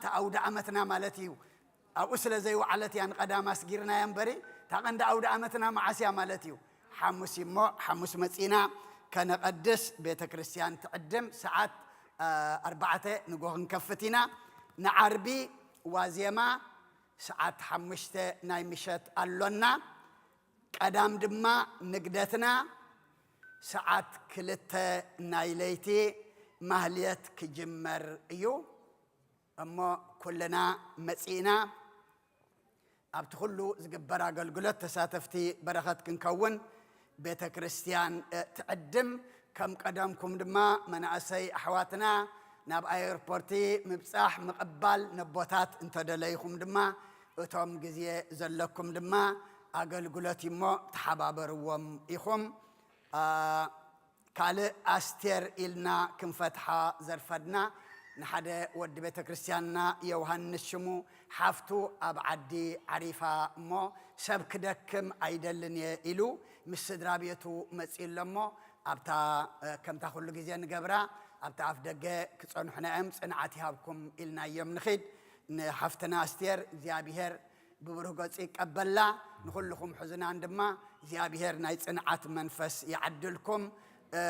እታ ኣውደ ዓመትና ማለት እዩ። ኣብኡ ስለ ዘይወዓለት እያ ንቐዳም ኣስጊርናያ እምበሪ፣ እታ ቀንዲ ኣውደ ዓመትና መዓስ እያ ማለት እዩ? ሓሙስ እዩ እሞ፣ ሓሙስ መጺና ከነቐድስ ቤተ ክርስቲያን ትዕድም። ሰዓት፣ እ፣ ኣርባዕተ ንጎ ክንከፍት ኢና። ንዓርቢ ዋዜማ ሰዓት ሓሙሽተ ናይ ምሸት ኣሎና። ቀዳም ድማ ንግደትና ሰዓት ክልተ ናይ ለይቲ ማህልየት ክጅመር እዩ። እሞ ኩልና መጺእና ኣብቲ ኩሉ ዝግበር ኣገልግሎት ተሳተፍቲ በረኸት ክንከውን ቤተ ክርስቲያን፣ እ፣ ትዕድም። ከም ቀደምኩም ድማ መናእሰይ ኣሕዋትና ናብ ኣየርፖርቲ ምብጻሕ ምቕባል ነቦታት እንተደለይኹም ድማ እቶም ግዜ ዘለኩም ድማ ኣገልግሎት እዩሞ ተሓባበርዎም ኢኹም። አ፣ ካልእ ኣስቴር ኢልና ክንፈትሓ ዘርፈድና ንሓደ ወዲ ቤተ ክርስቲያንና ዮሃንስ ሽሙ ሓፍቱ ኣብ ዓዲ ዓሪፋ እሞ ሰብ ክደክም ኣይደልን እየ ኢሉ ምስ ስድራ ቤቱ መጺኡ ኣሎ እሞ ኣብታ፣ እ፣ ከምታ ኩሉ ግዜ ንገብራ ኣብታ ኣፍ ደገ ክጸንሑና እዮም። ጽንዓት ይሃብኩም ኢልናዮም ንኺድ። ንሓፍትና ኣስቴር እግዚኣብሔር ብብሩህ ገጹ ይቀበላ። ንኹልኹም ሕዙናን ድማ እግዚኣብሔር ናይ ጽንዓት መንፈስ ይዓድልኩም። እ፣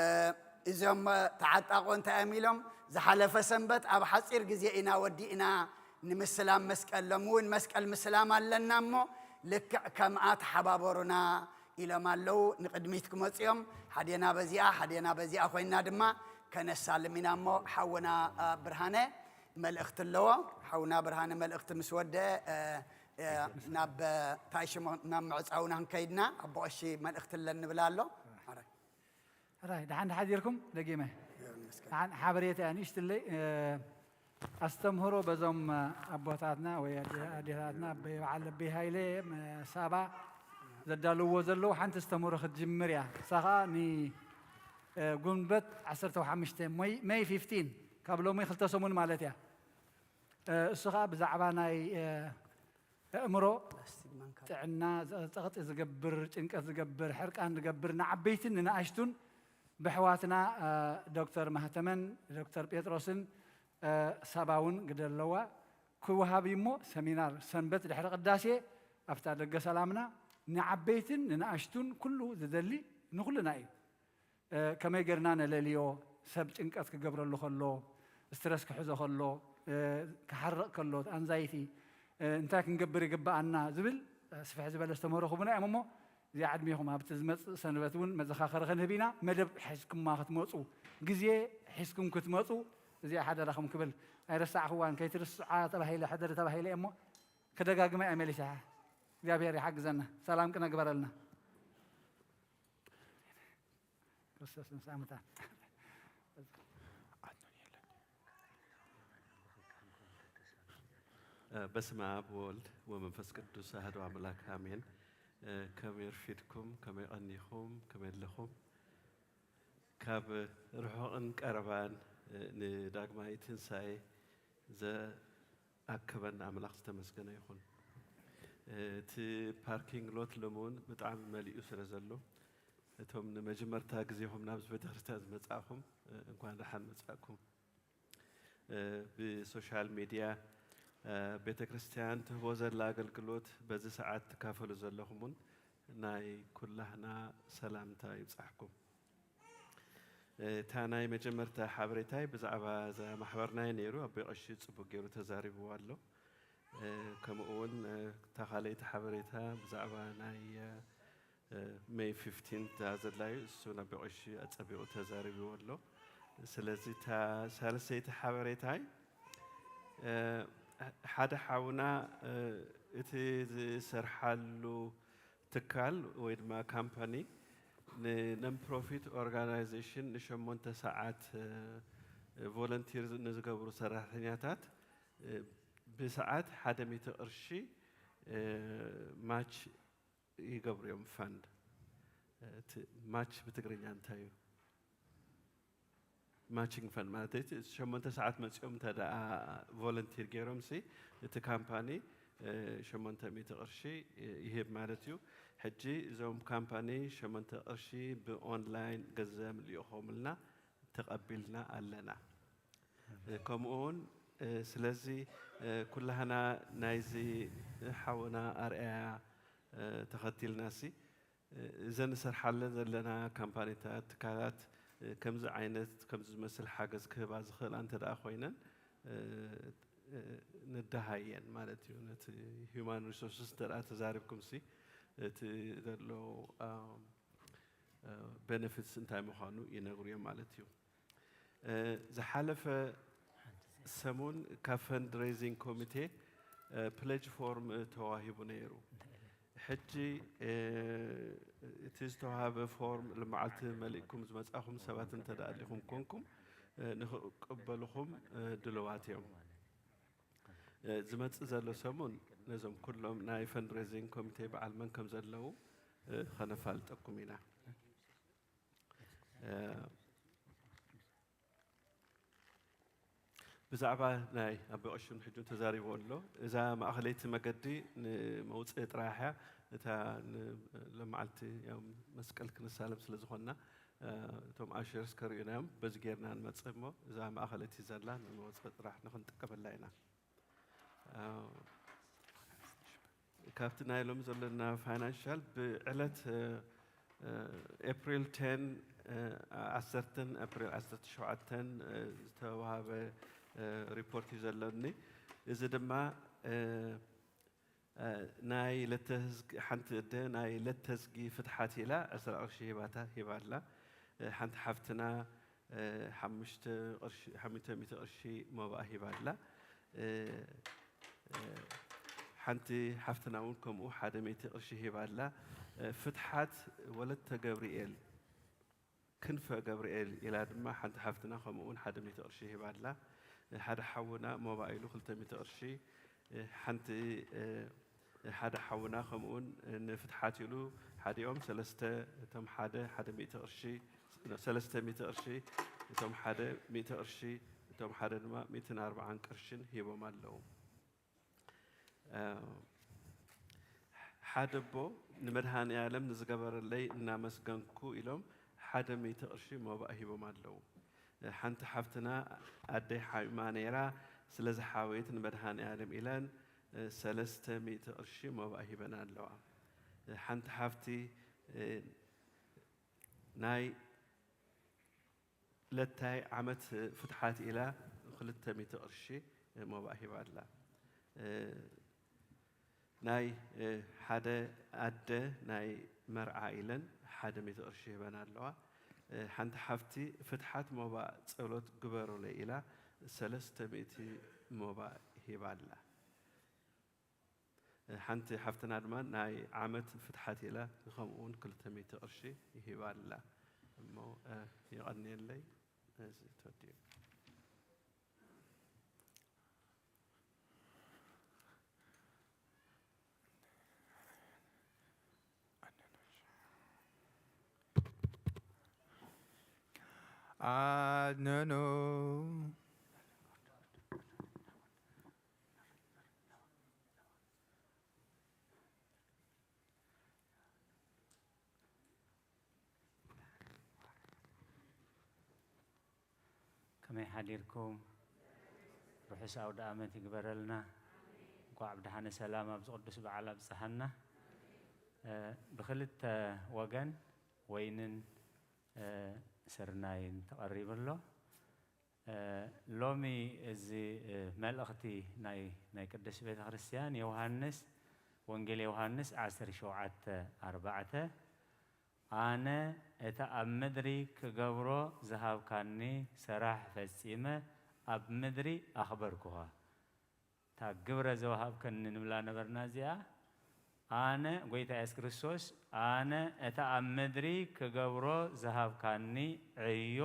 እዞም ተዓጣቖ እንታይ እዮም ኢሎም? ዝሓለፈ ሰንበት ኣብ ሓጺር ግዜ ኢና ወዲእና ንምስላም መስቀል። ሎሚ እውን መስቀል ምስላም ኣለና እሞ ልክዕ ከምኣ ተሓባበሩና ኢሎም ኣለዉ። ንቕድሚት ክመጹ እዮም። ሓዴና በዚኣ፣ ሓዴና በዚኣ ኮይና ድማ ከነሳልም ኢና እሞ ሓውና፣ እ፣ ብርሃነ መልእኽቲ ኣለዎ። ሓውና ብርሃነ መልእኽቲ ምስ ወደአ፣ እ፣ እ፣ ናብ፣ እ፣ ታይ ሽሙ፣ ናብ ምዕጻውና ክንከይድና ኣቦ ቀሺ መልእኽቲ ኣለን ንብል ኣሎ። ሕራይ። ሕራይ፣ ደሓን ደሓን ዲርኩም? ደጊመ። ደሓን ሓበሬታ እያ ንእሽትለይ፣ እ፣ ኣስተምህሮ በዞም፣ እ፣ ኣቦታትና ወይ ኣዴ-፣ ኣዴታትና ኣበይ በዓል ኣበይ ሃይለ፣ እ፣ ሳባ ዘዳልዎ ዘለዉ ሓንቲ ኣስተምህሮ ክትጅምር እያ። ንሳ ኸኣ ን-፣ እ፣ ጉንበት ዓሰርተ ሓሙሽተ፣ ሞይ-፣ ሜይ ፊፍቲን፣ ካብ ሎሚ ክልተ ሰሙን ማለት እያ። እ፣ እሱ ኸኣ ብዛዕባ ናይ፣ እ፣ ኣእምሮ ጥዕና ዘ-፣ ጸቕጢ ዝገብር፣ ጭንቀት ዝገብር፣ ሕርቃን ዝገብር ንዓበይትን ንንኣሽቱን ብሕዋትና፣ እ፣ ዶክተር ማህተመን ዶክተር ጴጥሮስን፣ እ፣ ሳባውን ግደ ኣለዋ ክወሃብ እዩ እሞ ሰሚናር ሰንበት ድሕሪ ቅዳሴ ኣብታ ደገ ሰላምና ንዓበይትን ንንኣሽቱን ኩሉ ዝደሊ ንኹልና እዩ። እ፣ ከመይ ጌርና ነለልዮ? ሰብ ጭንቀት ክገብረሉ ከሎ፣ ስትረስ ክሕዞ ከሎ፣ እ፣ ክሓርቕ ከሎ፣ ኣንዛይቲ፣ እ፣ እንታይ ክንገብር ይግብኣና ዝብል፣ እ፣ ስፍሕ ዝበለ ዝተምህሮ ክቡና እዮም እሞ፣ እዚኣ ዕድሜኹም ኣብቲ ዝመጽእ ሰንበት እውን መዘኻኸሪ ክንህብ ኢና። መደብ ሒዝኩማ ክትመጹ፣ ግዜ ሒዝኩም ክትመጹ፣ እዚኣ ሓደራኹም ክብል ኣይረሳዕኽዋን። ከይትርስዓ ተባሂለ፣ ሕደሪ ተባሂለ እየ እሞ፣ ክደጋግማ እየ መሊሰ። እግዚኣብሔር ይሓግዘና፣ ሰላም ቅነ ግበረልና። ክርስቶስ ምስ ኣመታ። በስመ አብ ወወልድ ወመንፈስ ቅዱስ አሐዱ አምላክ አሜን። ከመይ ኣርፊድኩም? ከመይ ቀኒኹም? ከመይ ኣለኹም? ካብ ርሑቕን ቀረባን ንዳግማይ ትንሳኤ ዘኣከበና ኣምላኽ ዝተመስገነ ይኹን። እቲ ፓርኪንግ ሎት ሎሚ እውን ብጣዕሚ መሊኡ ስለ ዘሎ፣ እቶም ንመጀመርታ ግዜኹም ናብዚ ቤተክርስትያን ዝመጻእኩም፣ እንኳን ደሓን መጻእኩም። ብሶሻል ሚድያ ቤተክርስትያን ትህቦ ዘላ ኣገልግሎት በዚ ሰዓት ትካፈሉ ዘለኹም እውን ናይ ኩላህና ሰላምታ ይብጻሕኩም። እታ ናይ መጀመርታ ሓበሬታይ ብዛዕባ እዛ ማሕበርና እዩ ነይሩ። ኣቦይ ቀሺ ጽቡቅ ገይሩ ተዛሪብዎ ኣሎ። እ፣ ከምኡ እውን፣ እ፣ እታ ካልኣይቲ ሓበሬታ ብዛዕባ ናይ፣ እ፣ ሜይ ፊፍቲን እታ ዘላ እዩ። እሱ ኣቦይ ቀሺ ኣጸቢቑ ተዛሪብዎ ኣሎ። ስለዚ እታ ሳልሰይቲ ሓበሬታይ፣ እ፣ ሓደ ሓውና፣ እ፣ እቲ ዝሰርሓሉ ትካል ወይ ድማ ካምፓኒ ንነን ፕሮፊት ኦርጋናይዜሽን ንሸሞንተ ሰዓት፣ እ፣ ቮለንቲር ንዝገብሩ ሰራሕተኛታት፣ እ፣ ብሰዓት ሓደ ሚእቲ ቅርሺ፣ እ፣ ማች ይገብሩ እዮም። ፋንድ፣ እ፣ እቲ ማች ብትግርኛ እንታይ እዩ? ማቺንግ ፈንድ ማለት እዩ። እቲ ሸሞንተ ሰዓት መጺኦም እንተ ደኣ ቮለንቲር ገይሮም ሲ፣ እቲ ካምፓኒ፣ እ፣ ሸሞንተ ሚእቲ ቅርሺ፣ እ፣ ይህብ ማለት እዩ። ሕጂ እዞም ካምፓኒ ሸሞንተ ቅርሺ ብኦንላይን ገንዘብ ልኢኾምልና ተቐቢልና ኣለና። እ፣ ከምኡ እውን ስለዚ ኩላህና ናይዚ ሓውና ኣርኣያ ተኸቲልናሲ እዘን ንሰርሓለን ዘለና ካምፓኒታት፣ ትካላት ከምዚ ዓይነት ከምዚ ዝመስል ሓገዝ ክህባ ዝኽእላ እንተ ደኣ ኮይነን ንደሃየን ማለት እዩ። ነቲ ሂዩማን ሪሶርስስ እንተ ደኣ ተዛሪብኩምሲ እቲ ዘሎ ቤነፊትስ እንታይ ምዃኑ ይነግሩ እዮም ማለት እዩ። ዝሓለፈ ሰሙን ካብ ፈንድሬዚንግ ኮሚቴ ፕለጅ ፎርም ተዋሂቡ ነይሩ። ሕጂ እቲ ዝተዋሃበ ፎርም ልመዓልቲ መሊእኩም ዝመጻኹም ሰባት እንተ ደኣ ኣሊኹም ኮንኩም ንኽቅበልኹም ድልዋት እዮም። ዝመጽእ ዘሎ ሰሙን ነዞም ኩሎም ናይ ፈንድሬዚንግ ኮሚቴ በዓል መን ከም ዘለዉ ከነፋልጠኩም ኢና። ብዛዕባ ናይ ኣቦ ቀሽም ሕጂ ተዛሪቡ ኣሎ። እዛ ማእኸለይቲ መገዲ ንመውፅኢ ጥራሕ እያ። እታ ሎማዓልቲ ያው መስቀል ክንሳለም ስለ ዝኾንና እቶም ኣሸርስ ከርእዩና እዮም። በዚ ጌርና ንመፅእ እሞ እዛ ማእኸለይቲ ዘላ ንመውፅኢ ጥራሕ ንክንጥቀመላ ኢና። ካብቲ ናይ ሎሚ ዘለና ፋይናንሻል ብዕለት ኤፕሪል ቴን ዓሰርተን ኤፕሪል ዓሰርተ ሸውዓተን ዝተዋሃበ ሪፖርት እዩ ዘለኒ። እዚ ድማ ናይ ለተህዝጊ ሓንቲ እደ ናይ ለተህዝጊ ፍትሓት ኢላ ዕስራ ቅርሺ ሂባታ ሂባ ኣላ። ሓንቲ ሓፍትና ሓሙሽተ ቅርሺ ሓሙሽተ ሚእቲ ቅርሺ መባእ ሂባ ኣላ። ሓንቲ ሓፍትና እውን ከምኡ ሓደ ሚእቲ ቅርሺ ሂባ ኣላ። ፍትሓት ወለተ ገብርኤል ክንፈ ገብርኤል ኢላ ድማ ሓንቲ ሓፍትና ከምኡ እውን ሓደ ሚእቲ ቅርሺ ሂባ ኣላ። ሓደ ሓውና ሞባይሉ ክልተ ሚእቲ ቅርሺ፣ ሓንቲ ሓደ ሓውና ከምኡ እውን ንፍትሓት ኢሉ ሓዲኦም ሰለስተ፣ እቶም ሓደ ሓደ ሚእቲ ቅርሺ፣ ሰለስተ ሚእቲ ቅርሺ፣ እቶም ሓደ ሚእቲ ቅርሺ፣ እቶም ሓደ ድማ ሚእትን ኣርባዓን ቅርሽን ሂቦም ኣለዉ። ሓደ ኣቦ ንመድሃኔ ኣለም ንዝገበረለይ እናመስገንኩ ኢሎም ሓደ ሚእቲ ቅርሺ መባእ ሂቦም ኣለዉ። ሓንቲ ሓፍትና ኣደይ ሓሚማ ነይራ፣ ስለ ዝሓወየት ንመድሃኔ ኣለም ኢለን ሰለስተ ሚእቲ ቅርሺ መባእ ሂበን ኣለዋ። ሓንቲ ሓፍቲ ናይ ለታይ ዓመት ፍትሓት ኢላ ክልተ ሚእቲ ቅርሺ መባእ ሂባ ኣላ። ናይ ሓደ ኣደ ናይ መርዓ ኢለን ሓደ ሚእቲ ቅርሺ ሂበን ኣለዋ። ሓንቲ ሓፍቲ ፍትሓት መባእ ጸሎት ግበሩለይ ኢላ ሰለስተ ሚእቲ መባእ ሂባ ኣላ። ሓንቲ ሓፍትና ድማ ናይ ዓመት ፍትሓት ኢላ ከምኡ እውን ክልተ ሚእቲ ቅርሺ ሂባ ኣላ። እሞ የቐንየለይ። እዚ ተወዲኡ። ኣነኖ። ከመይ ሓዲርኩም? ርሑስ ኣውደ ኣመት ይግበረልና። እንኳዕ ብደሓነ ሰላም ኣብዚ ቅዱስ በዓል ኣብጽሓና። እ፣ ብኽልተ ወገን ወይንን፣ እ፣ ስርናይን ተቐሪቡ ኣሎ። እ፣ ሎሚ እዚ፣ እ፣ መልእኽቲ ናይ፣ ናይ ቅድስት ቤተ ክርስቲያን ዮሃንስ፣ ወንጌል ዮሃንስ ዓሰርተ ሸውዓተ ኣርባዕተ፣ ኣነ እታ ኣብ ምድሪ ክገብሮ ዝሃብካኒ ስራሕ ፈጺመ ኣብ ምድሪ ኣኽበርኩኻ። እታ ግብረ ዘወሃብከኒ ንብላ ነበርና እዚኣ። ኣነ፣ ጎይታ የሱስ ክርስቶስ፣ ኣነ እታ ኣብ ምድሪ ክገብሮ ዝሃብካኒ ዕዮ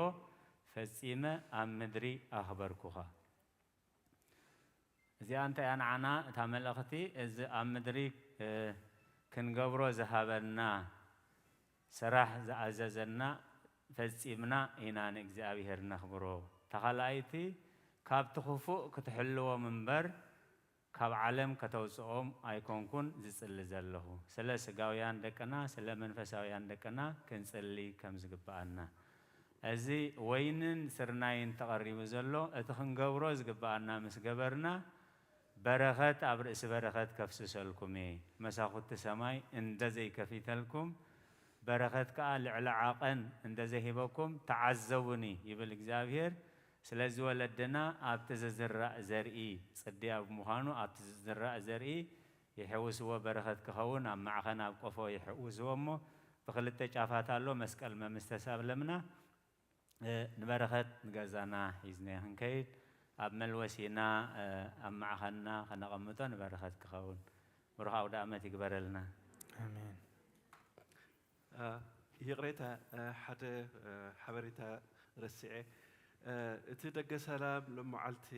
ፈጺመ ኣብ ምድሪ ኣኽበርኩኻ። እዚኣ እንታይ እያ ንዓና እታ መልእኽቲ? እዚ ኣብ ምድሪ፣ እ፣ ክንገብሮ ዝሃበና ስራሕ ዝኣዘዘና ፈጺምና ኢና ንእግዚኣብሔር ነኽብሮ። እታ ካልኣይቲ፣ ካብቲ ክፉእ ክትሕልዎም እምበር፣ ካብ ዓለም ከተውጽኦም ኣይኮንኩን ዝጽሊ ዘለኹ። ስለ ስጋውያን ደቅና፣ ስለ መንፈሳውያን ደቅና ክንጽሊ ከም ዝግብኣና። እዚ ወይንን ስርናይን ተቐሪቡ ዘሎ፣ እቲ ክንገብሮ ዝግብኣና ምስ ገበርና፣ በረኸት ኣብ ርእሲ በረኸት ከፍስሰልኩም እየ። መሳኹቲ ሰማይ እንደ ዘይከፊተልኩም፣ በረኸት ከኣ ልዕሊ ዓቐን እንደ ዘይሂበኩም ተዓዘቡኒ ይብል እግዚኣብሔር። ስለዚ ወለድና ኣብቲ ዝዝራእ ዘርኢ ጽድያ ብምዃኑ፣ ኣብቲ ዝዝራእ ዘርኢ ይሕውስዎ በረኸት ክኸውን ኣብ ማዕኸን ኣብ ቆፎ ይሕውስዎ እሞ፣ ብኽልተ ጫፋት ኣሎ መስቀል መምስተሳብ ለምና። እ፣ ንበረኸት ንገዛና ሒዝና ክንከይድ፣ ኣብ መልወሲና፣ እ፣ ኣብ ማዕኸንና ከነቐምጦ ንበረኸት ክኸውን። ብሩኽ ኣውደ ኣመት ይግበረልና። ኣሜን። እ፣ ይቕሬታ፣ እ፣ ሓደ፣ እ፣ ሓበሬታ ረሲዐ። እ፣ እቲ ደገ ሰላም ሎመዓልቲ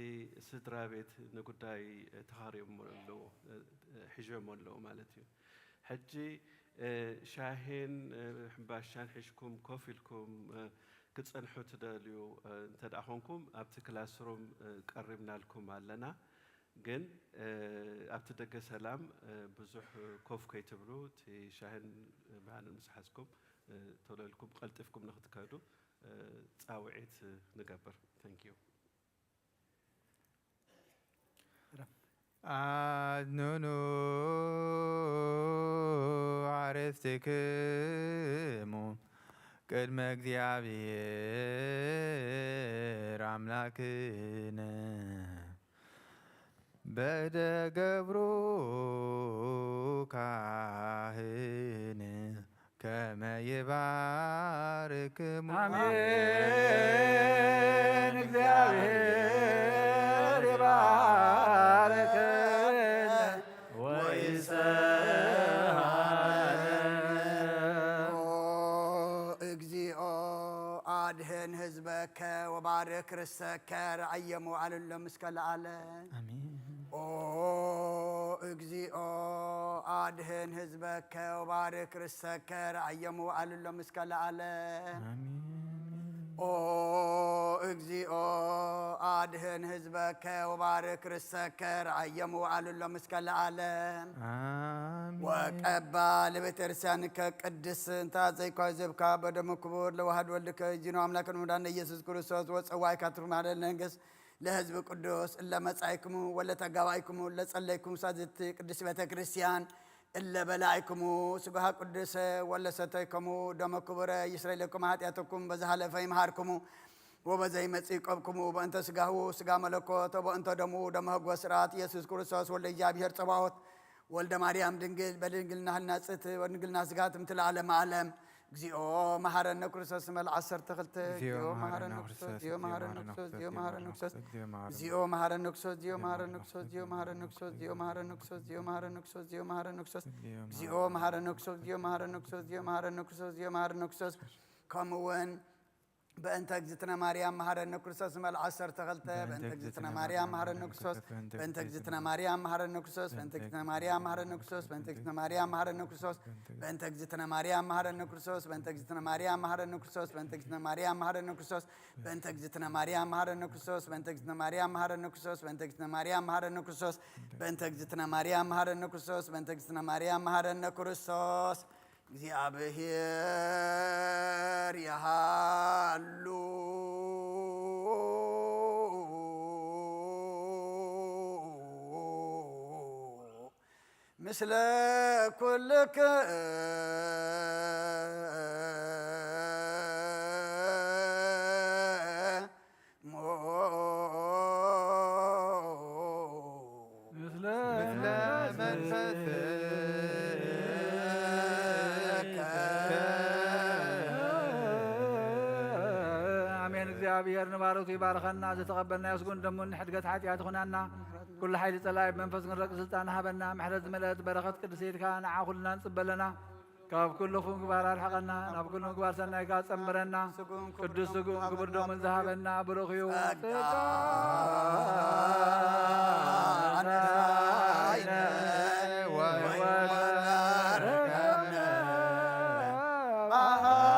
ስድራ ቤት ንጉዳይ ተኻርዮሞ ኣለዎ፣ እ፣ እ፣ ሒዞሞ ኣለዎ ማለት እዩ። ሕጂ፣ እ፣ ሻሂን፣ እ፣ ሕምባሻን ሒዝኩም ኮፍ ኢልኩም፣ እ፣ ክትጸንሑ ትደልዩ፣ እ፣ እንተ ደኣ ኾንኩም ኣብቲ ክላስሩም፣ እ፣ ቀሪብናልኩም ኣለና። ግን፣ እ፣ ኣብቲ ደገ ሰላም፣ እ፣ ብዙሕ ኮፍ ከይትብሉ፣ እቲ ሻሂን ብርሃንን ምስ ሓዝኩም፣ እ፣ ቶሎ ኢልኩም ቀልጢፍኩም ንኽትከዱ፣ እ፣ ጻውዒት ንገብር። Thank you። ኣድኑኑ ኣዕርፍቲክሙ ቅድመ እግዚኣብሔር ኣምላክነ በእደ ገብሩ ካህን ከመ ይባርክሙ። ኣሜን። እግዚኣብሔር ይባርክነ ወይስሐነ። ኦ እግዚኦ አድህን ህዝበከ ወባርክ ርሰከ ረአየ መዋዕለ እስከ ለዓለም። ኣሜን። ኦ እግዚኦ አድህን ህዝበከ ወባርክ ርሰከ ረአየ መዋዕለ እስከ ለዓለም። ኣሜን። ኦ እግዚኦ አድህን ህዝበከ ወባርክ ርሰከ ረአየ መዋዕለ እስከ ለዓለም። ኣሜን። ወቀባ ለቤተ ክርስቲያንከ ቅድስት እንተ ዘይኳ ዘብካ በደሙ ክቡር ለዋህድ ወልድከ ዚኖ አምላክን መድኃኒነ ኢየሱስ ክርስቶስ ወጸዋይካ ትርማለ ለንገስ ለህዝብ ቅዱስ እለ መጻይክሙ ወለ ተጋባይክሙ እለ ጸለይክሙ ሳዝቲ ቅድስት ቤተ ክርስቲያን እለ በላይክሙ ስጋሃ ቅዱሰ ወለ ሰተይከሙ ደመ ክቡረ ይስረይ ለኩም ኃጢአተኩም በዘ ሀለፈ ይምሃርክሙ ወበዘ ይመጽእ ይቆብክሙ በእንተ ስጋሁ ስጋ መለኮት ወበእንተ ደሙ ደመ ህጎ ስርዓት ኢየሱስ ክርስቶስ ወልደ እግዚኣብሔር ጸባኦት ወልደ ማርያም ድንግል በድንግልና ህልናጽት ወድንግልና ስጋ ትምት ለዓለመ ዓለም። እግዚኦ መሐረነ ክርስቶስ መል ዓሰርተ ክልተ። እግዚኦ መሐረነ ክርስቶስ፣ እግዚኦ መሐረነ ክርስቶስ፣ እግዚኦ መሐረነ ክርስቶስ፣ እግዚኦ መሐረነ ክርስቶስ፣ እግዚኦ መሐረነ ክርስቶስ፣ እግዚኦ መሐረነ ክርስቶስ፣ እግዚኦ መሐረነ ክርስቶስ፣ እግዚኦ መሐረነ ክርስቶስ፣ እግዚኦ መሐረነ ክርስቶስ፣ እግዚኦ መሐረነ ክርስቶስ፣ እግዚኦ መሐረነ ክርስቶስ፣ እግዚኦ መሐረነ ክርስቶስ፣ እግዚኦ መሐረነ ክርስቶስ። ከምኡ እውን በእንተ እግዝእትነ ማርያም መሐረነ ክርስቶስ መል ዓሰርተ ክልተ። በእንተ እግዝእትነ ማርያም መሐረነ ክርስቶስ፣ በእንተ እግዝእትነ ማርያም መሐረነ ክርስቶስ፣ በእንተ እግዝእትነ ማርያም መሐረነ ክርስቶስ፣ በእንተ እግዝእትነ ማርያም መሐረነ ክርስቶስ፣ በእንተ እግዝእትነ ማርያም መሐረነ ክርስቶስ፣ በእንተ እግዝእትነ ማርያም መሐረነ ክርስቶስ፣ በእንተ እግዝእትነ ማርያም መሐረነ ክርስቶስ፣ በእንተ እግዝእትነ ማርያም መሐረነ ክርስቶስ፣ በእንተ እግዝእትነ ማርያም መሐረነ ክርስቶስ፣ በእንተ እግዝእትነ ማርያም መሐረነ ክርስቶስ፣ በእንተ እግዝእትነ ማርያም መሐረነ ክርስቶስ፣ በእንተ እግዝእትነ ማርያም መሐረነ ክርስቶስ። እግዚኣብሔር ይሃሉ ምስለ ኩልክሙ። ምስለ መንፈስከ። ኣሜን። እግዚኣብሔር ንባሮቱ ይባርኸና። ዝተቐበልናዮ ስጉን ደሙን ንሕድገት ሓጢኣት ይኹነና። ኩሉ ሓይሊ ጸላኢ ብመንፈስ ክንረቂ ስልጣን ሃበና። ምሕረት ዝመልአት በረኸት ቅድስት ኢድካ ንዓ ኩልና ንጽበለና። ካብ ኩሉ ክፉእ ምግባር ኣርሕቐና፣ ናብ ኩሉ ምግባር ሰናይካ ጸንብረና። ቅዱስ ስግኡን ክቡር ደሙን ዝሃበና ብሩኽ እዩ። ጸጋ ጸጋ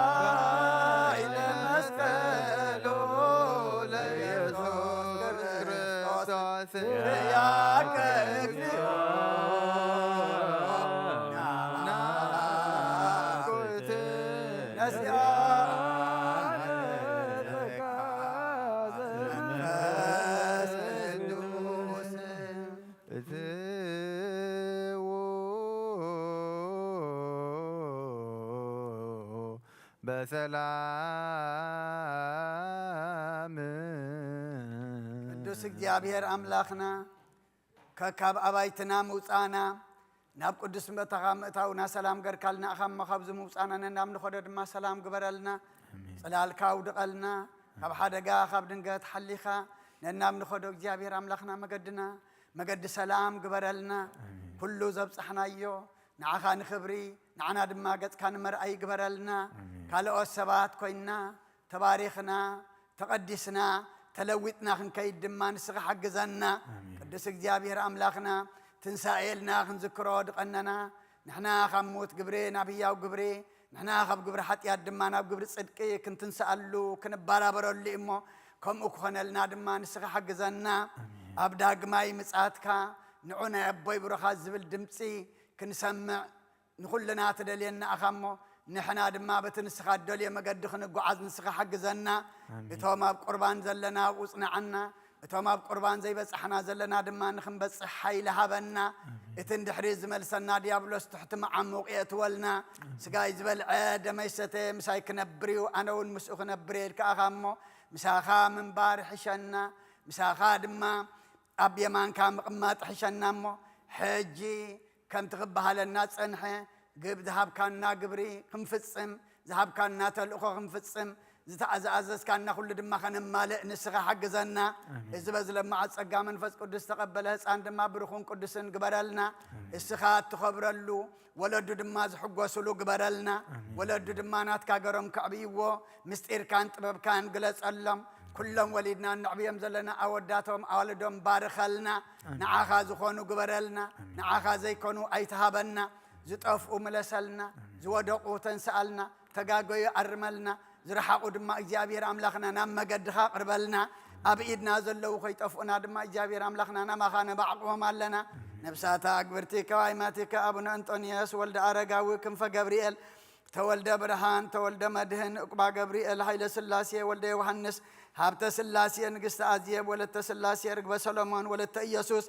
በኃይለ መስቀሉ ለኢየሱስ ክርስቶስ ያከ እግዚኦ ናፍቆት ነስያነ በሰላም ቅዱስ እግዚኣብሔር ኣምላኽና ከካብ ኣባይትና ምውፃእና ናብ ቅዱስ መታኻ ምእታውና ሰላም ገርካልና እኻ እሞ ካብዚ ምውፃእና ነናብ ንኸዶ ድማ ሰላም ግበረልና። ጽላልካ ኣውድቐልና። ካብ ሓደጋ ካብ ድንገት ሓሊኻ ነናብ ንኸዶ እግዚኣብሔር ኣምላኽና መገድና መገዲ ሰላም ግበረልና። ኩሉ ዘብፃሕናዮ ንዓኻ ንኽብሪ ንዓና ድማ ገጽካ ንመርኣይ ግበረልና። ካልኦት ሰባት ኮይንና ተባሪኽና ተቐዲስና ተለዊጥና ክንከይድ ድማ ንስኻ ሓግዘና። ቅዱስ እግዚኣብሔር ኣምላኽና ትንሳኤ ኢልና ክንዝክሮ ድቐነና። ንሕና ካብ ሞት ግብሪ ናብ ህያው ግብሪ ንሕና ካብ ግብሪ ሓጢኣት ድማ ናብ ግብሪ ጽድቂ ክንትንስኣሉ ክንበራበረሉ እዩ እሞ ከምኡ ክኾነልና ድማ ንስኻ ሓግዘና። ኣብ ዳግማይ ምጻትካ ንዑ ናይ ኣቦይ ብሩኻት ዝብል ድምፂ ክንሰምዕ ንኹልና ትደልየና ኢኻ እሞ ንሕና ድማ በቲ ንስኻ እትደልዮ መገዲ ክንጓዓዝ ንስኻ ሓግዘና። እቶም ኣብ ቁርባን ዘለና ኣብኡ ጽንዓና። እቶም ኣብ ቁርባን ዘይበጻሕና ዘለና ድማ ንኽንበጽሕ ሓይሊ ሃበና። እቲ እንድሕሪ ዝመልሰና ዲያብሎስ ትሕቲ መዓሙቕ የእትወልና። ስጋይ ዝበልዐ ደመይ ዝሰተ ምሳይ ክነብር እዩ፣ ኣነ እውን ምስኡ ክነብር እየ ኢልካ ኢኻ እሞ ምሳኻ ምንባር ሕሸና። ምሳኻ ድማ ኣብ የማንካ ምቕማጥ ሕሸና እሞ ሕጂ ከምቲ ክበሃለና ጸንሐ ግብ ዝሃብካና ግብሪ ክንፍጽም ዝሃብካና ተልእኾ ክንፍጽም ዝተኣዘኣዘዝካና ኩሉ ድማ ከነማልእ ንስኻ ሓግዘና። እዚ በዚ ለማዓት ጸጋ መንፈስ ቅዱስ ዝተቐበለ ህፃን ድማ ብሩኹን ቅዱስን ግበረልና። እስኻ እትኸብረሉ ወለዱ ድማ ዝሕጎስሉ ግበረልና። ወለዱ ድማ ናትካ ገሮም ከዕብይዎ ምስጢርካን ጥበብካን ግለጸሎም። ኩሎም ወሊድና እነዕብዮም ዘለና ኣወዳቶም ኣዋልዶም ባርኸልና። ንዓኻ ዝኾኑ ግበረልና። ንዓኻ ዘይኮኑ ኣይትሃበና። ዝጠፍኡ ምለሰልና። ዝወደቑ ተንስኣልና። ተጋገዩ ኣርመልና። ዝረሓቑ ድማ እግዚኣብሔር ኣምላኽና ናብ መገድኻ ኣቕርበልና። ኣብ ኢድና ዘለዉ ከይጠፍኡና ድማ እግዚኣብሔር ኣምላኽና ናማኻ ነባዕቕቦም ኣለና። ነብሳታ ኣግብርቲ ከዋይማቲከ ኣቡነ እንጦንዮስ ወልደ ኣረጋዊ ክንፈ ገብርኤል ተወልደ ብርሃን ተወልደ መድህን እቁባ ገብርኤል ሃይለ ስላሴ ወልደ ዮሃንስ ሃብተ ስላሴ ንግስቲ ኣዜብ ወለተ ስላሴ ርግበ ሰሎሞን ወለተ ኢየሱስ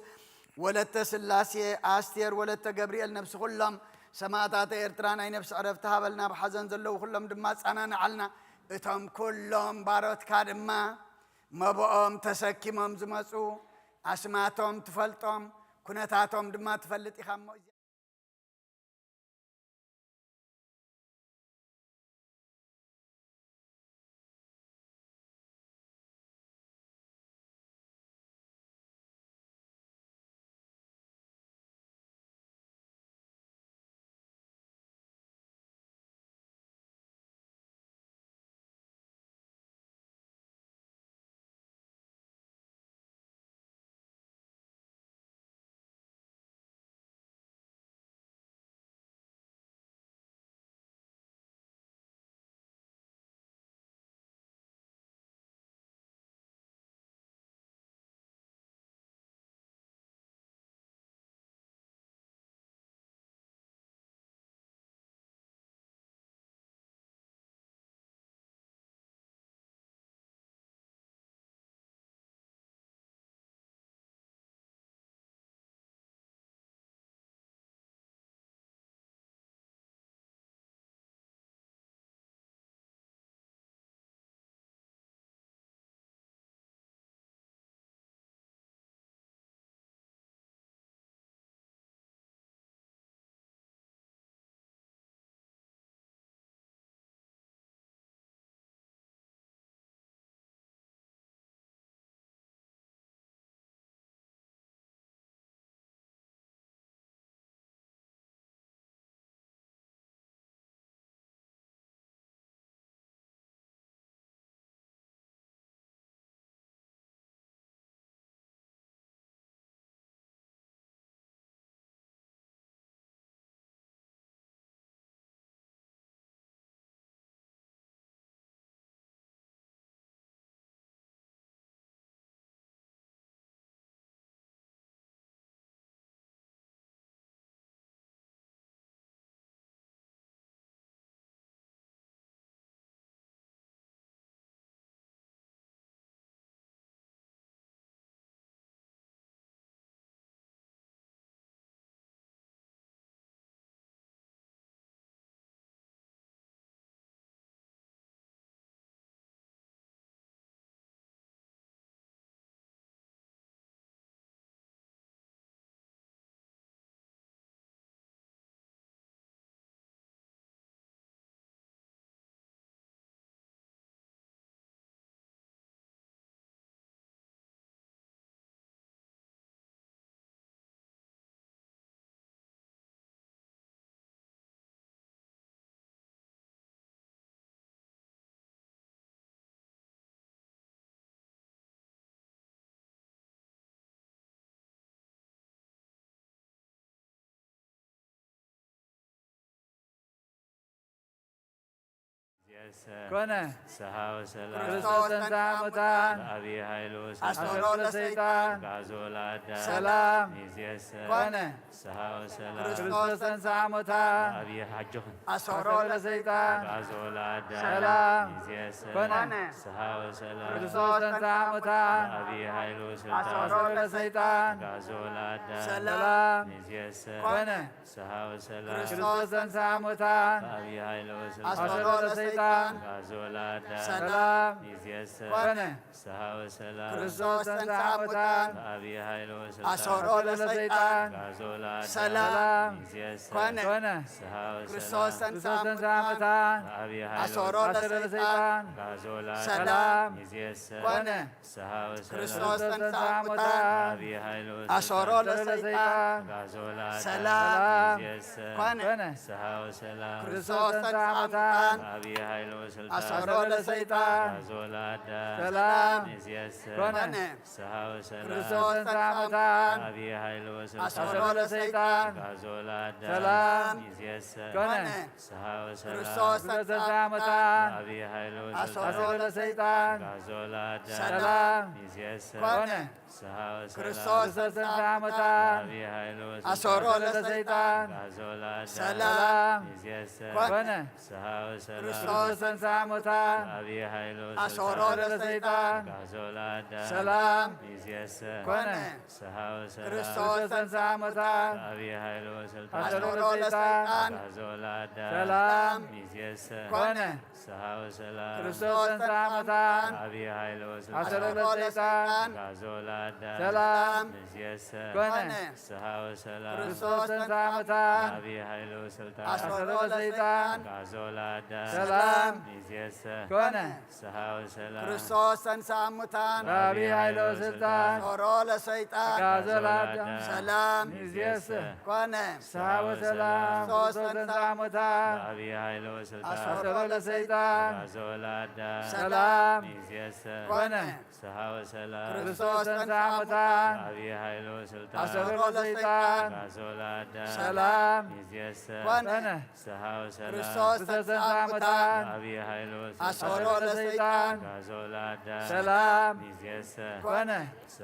ወለተ ስላሴ ኣስቴር ወለተ ገብርኤል ነብሲ ኩሎም ሰማእታተ ኤርትራ ናይ ነብሲ ዕረፍቲ ሃበልና። ብሓዘን ዘለዉ ኩሎም ድማ ኣጻናንዓልና። እቶም ኩሎም ባሮትካ ድማ መብኦም ተሰኪሞም ዝመጹ ኣስማቶም ትፈልጦም ኩነታቶም ድማ ትፈልጥ ኢኻ እሞ ኮነ። ሰሃው ሰላም ክርስቶስ ተንሥአ እሙታን በአብይ ኃይሉ አሰሮ ለሰይጣን ጋዞ ለአዳም ሰላም ሚዜሰ ኮነ። ሰሃው ሰላም ክርስቶስ ተንሥአ እሙታን በአብይ ኃጆኽን አሰሮ ለሰይጣን ጋዞ ለአዳም ሰላም ሚዜሰ ኮነ። ሰሃው ሰላም ክርስቶስ ተንሥአ እሙታን በአብይ ኃይሉ አሰሮ ስልጣን ለሰይጣን ጋዞ ለአዳም ሰላም ሚዜሰ ኮነ። ሰሃው ሰላም ክርስቶስ ተንሥአ እሙታን በአብይ ኃይሉ አሰሮ ስልጣን ለሰይጣን ጋዞ ለአዳም ሰላም ሚዜሰ ኮነ። ሰሃው ሰላም ክርስቶስ ተንሥአ እሙታን በአብይ ኃይሉ አሰሮ ስልጣን ለሰይጣን ጋዞ ለአዳም ሰላም ሚዜሰ ኮነ። ሰሃው ክርስቶስ ሰላም ተንሥአ በአብይ ኃይሉ አሰሮ ስልጣን ለሰይጣን ጋዞ ሰላም ለአዳም ሚዜሰ ኮነ። ሰሃው ሰላም ክርስቶስ ተንሥአ እሙታን በአብይ ኃይሉ አሰሮ ስልጣን ለሰይጣን ጋዞ ለአዳም ሰላም ሚዜሰ ኮነ። ሰሃው ሰላም ክርስቶስ ተንሥአ እሙታን በአብይ ኃይሉ ስልጣን አሰሮ ለሰይጣን ጋዞ ለአዳም ሰላም ሚዜሰ ኮነ። ሰሃው ሰላም ክርስቶስ ተንሥአ እሙታን በአብይ ኃይሉ አሰሮ ስልጣን ለሰይጣን ጋዞ ለአዳም ሰላም ሚዜሰ ኮነ። ሰሃው ክርስቶስ ሰላም ተንሥአ እሙታን በአብይ ኃይሉ አሰሮ ስልጣን ለሰይጣን ጋዞ ለአዳም ሰላም ሚዜሰ ኮነ። ሰሃው ክርስቶስ ሰላም ተንሥአ እሙታን በአብይ ኃይሉ አሰሮ ስልጣን ለሰይጣን ጋዞ ለአዳም ሰላም ሚዜሰ ኮነ። ሰሃው ሰላም ክርስቶስ ተንሥአ እሙታን በአብይ ኃይሉ አሰሮ ስልጣን ለሰይጣን ጋዞ ለአዳም ሰላም ሚዜሰ ኮነ። ሰሃው ሰላም ክርስቶስ ተንሥአ እሙታን በአብይ ኃይሉ ስልጣን አሰሮ ለሰይጣን ጋዞ ለአዳም ሰላም ሚዜሰ ኮነ። ሰሃው ሰላም ክርስቶስ ተንሥአ እሙታን በአብይ ኃይሉ አሰሮ ስልጣን ለሰይጣን ጋዞ ለአዳም ሰላም ሚዜሰ ኮነ። ሰሃው ሰላም ክርስቶስ ተንሥአ እሙታን በአብይ ኃይሉ ስልጣን አሰሮ ለሰይጣን ጋዞ ለአዳም ሰላም ሚዜሰ ኮነ። ሰሃው ሰላም ክርስቶስ ተንሥአ እሙታን በአብይ ኃይሉ ስልጣን አሰሮ ለሰይጣን ጋዞ ለአዳም ሰላም ሚዜሰ ሚዜሰ ኮነ። ሰሃው ሰላም ክርስቶስ ተንሥአ እሙታን በአብይ ኃይሉ ስልጣን አሰሮ ለሰይጣን ጋዞ ለአዳም ሰላም ሚዜሰ ኮነ። ሰሃው ሰላም ክርስቶስ ተንሥአ እሙታን በአብይ ኃይሉ ስልጣን አሰሮ ለሰይጣን ጋዞ ለአዳም ሰላም ሚዜሰ ኮነ። ሰሃው ሰላም ክርስቶስ ተንሥአ እሙታን በአብይ ኃይሉ አሰሮ ስልጣን ለሰይጣን ጋዞ ለአዳም ሰላም ሚዜሰ ኮነ።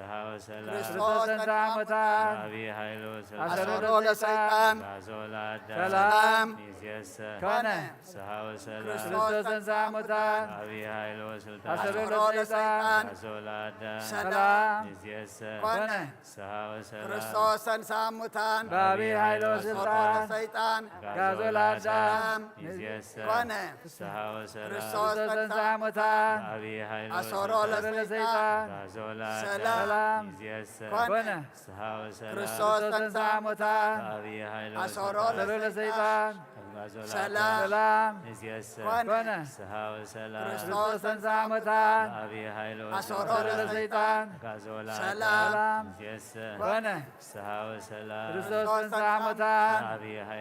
ሰሃው ሰላም ክርስቶስ ተንሥአ እሙታን በአብይ ኃይሉ አሰሮ ስልጣን ለሰይጣን ጋዞ ለአዳም ሰላም ሚዜሰ ኮነ። ሰሃው ሰላም ክርስቶስ ተንሥአ እሙታን በአብይ ኃይሉ ስልጣን አሰሮ ለሰይጣን ጋዞ ለአዳም ሰላም ሚዜሰ ኮነ። ሰሃው ሰላም ክርስቶስ ተንሥአ እሙታን በአብይ ኃይሉ አሰሮ ስልጣን ለሰይጣን ጋዞ ለአዳም ሰላም ሚዜሰ ኮነ። ሰሃው ሰላም ክርስቶስ ተንሥአ እሙታን በአብይ ኃይሉ አሰሮ ስልጣን ለሰይጣን ጋዞ ሰላም ለአዳም ሚዜሰ ኮነ። ሰሃው ሰላም ክርስቶስ ተንሥአ እሙታን በአብይ ኃይሉ አሰሮ ስልጣን ለሰይጣን ጋዞ ሰላም ለአዳም ሚዜሰ ኮነ። ሰሃው ሰላም ክርስቶስ ተንሥአ እሙታን በአብይ ኃይሉ አሰሮ ስልጣን ለሰይጣን ጋዞ ሰላም ለአዳም ሚዜሰ ኮነ። ሰሃው ሰላም ክርስቶስ ተንሥአ እሙታን በአብይ ኃይሉ አሰሮ ስልጣን ለሰይጣን ጋዞ ለአዳም ሰላም ሚዜሰ ኮነ። ሰሃው ሰላም ክርስቶስ ተንሥአ እሙታን በአብይ ኃይሉ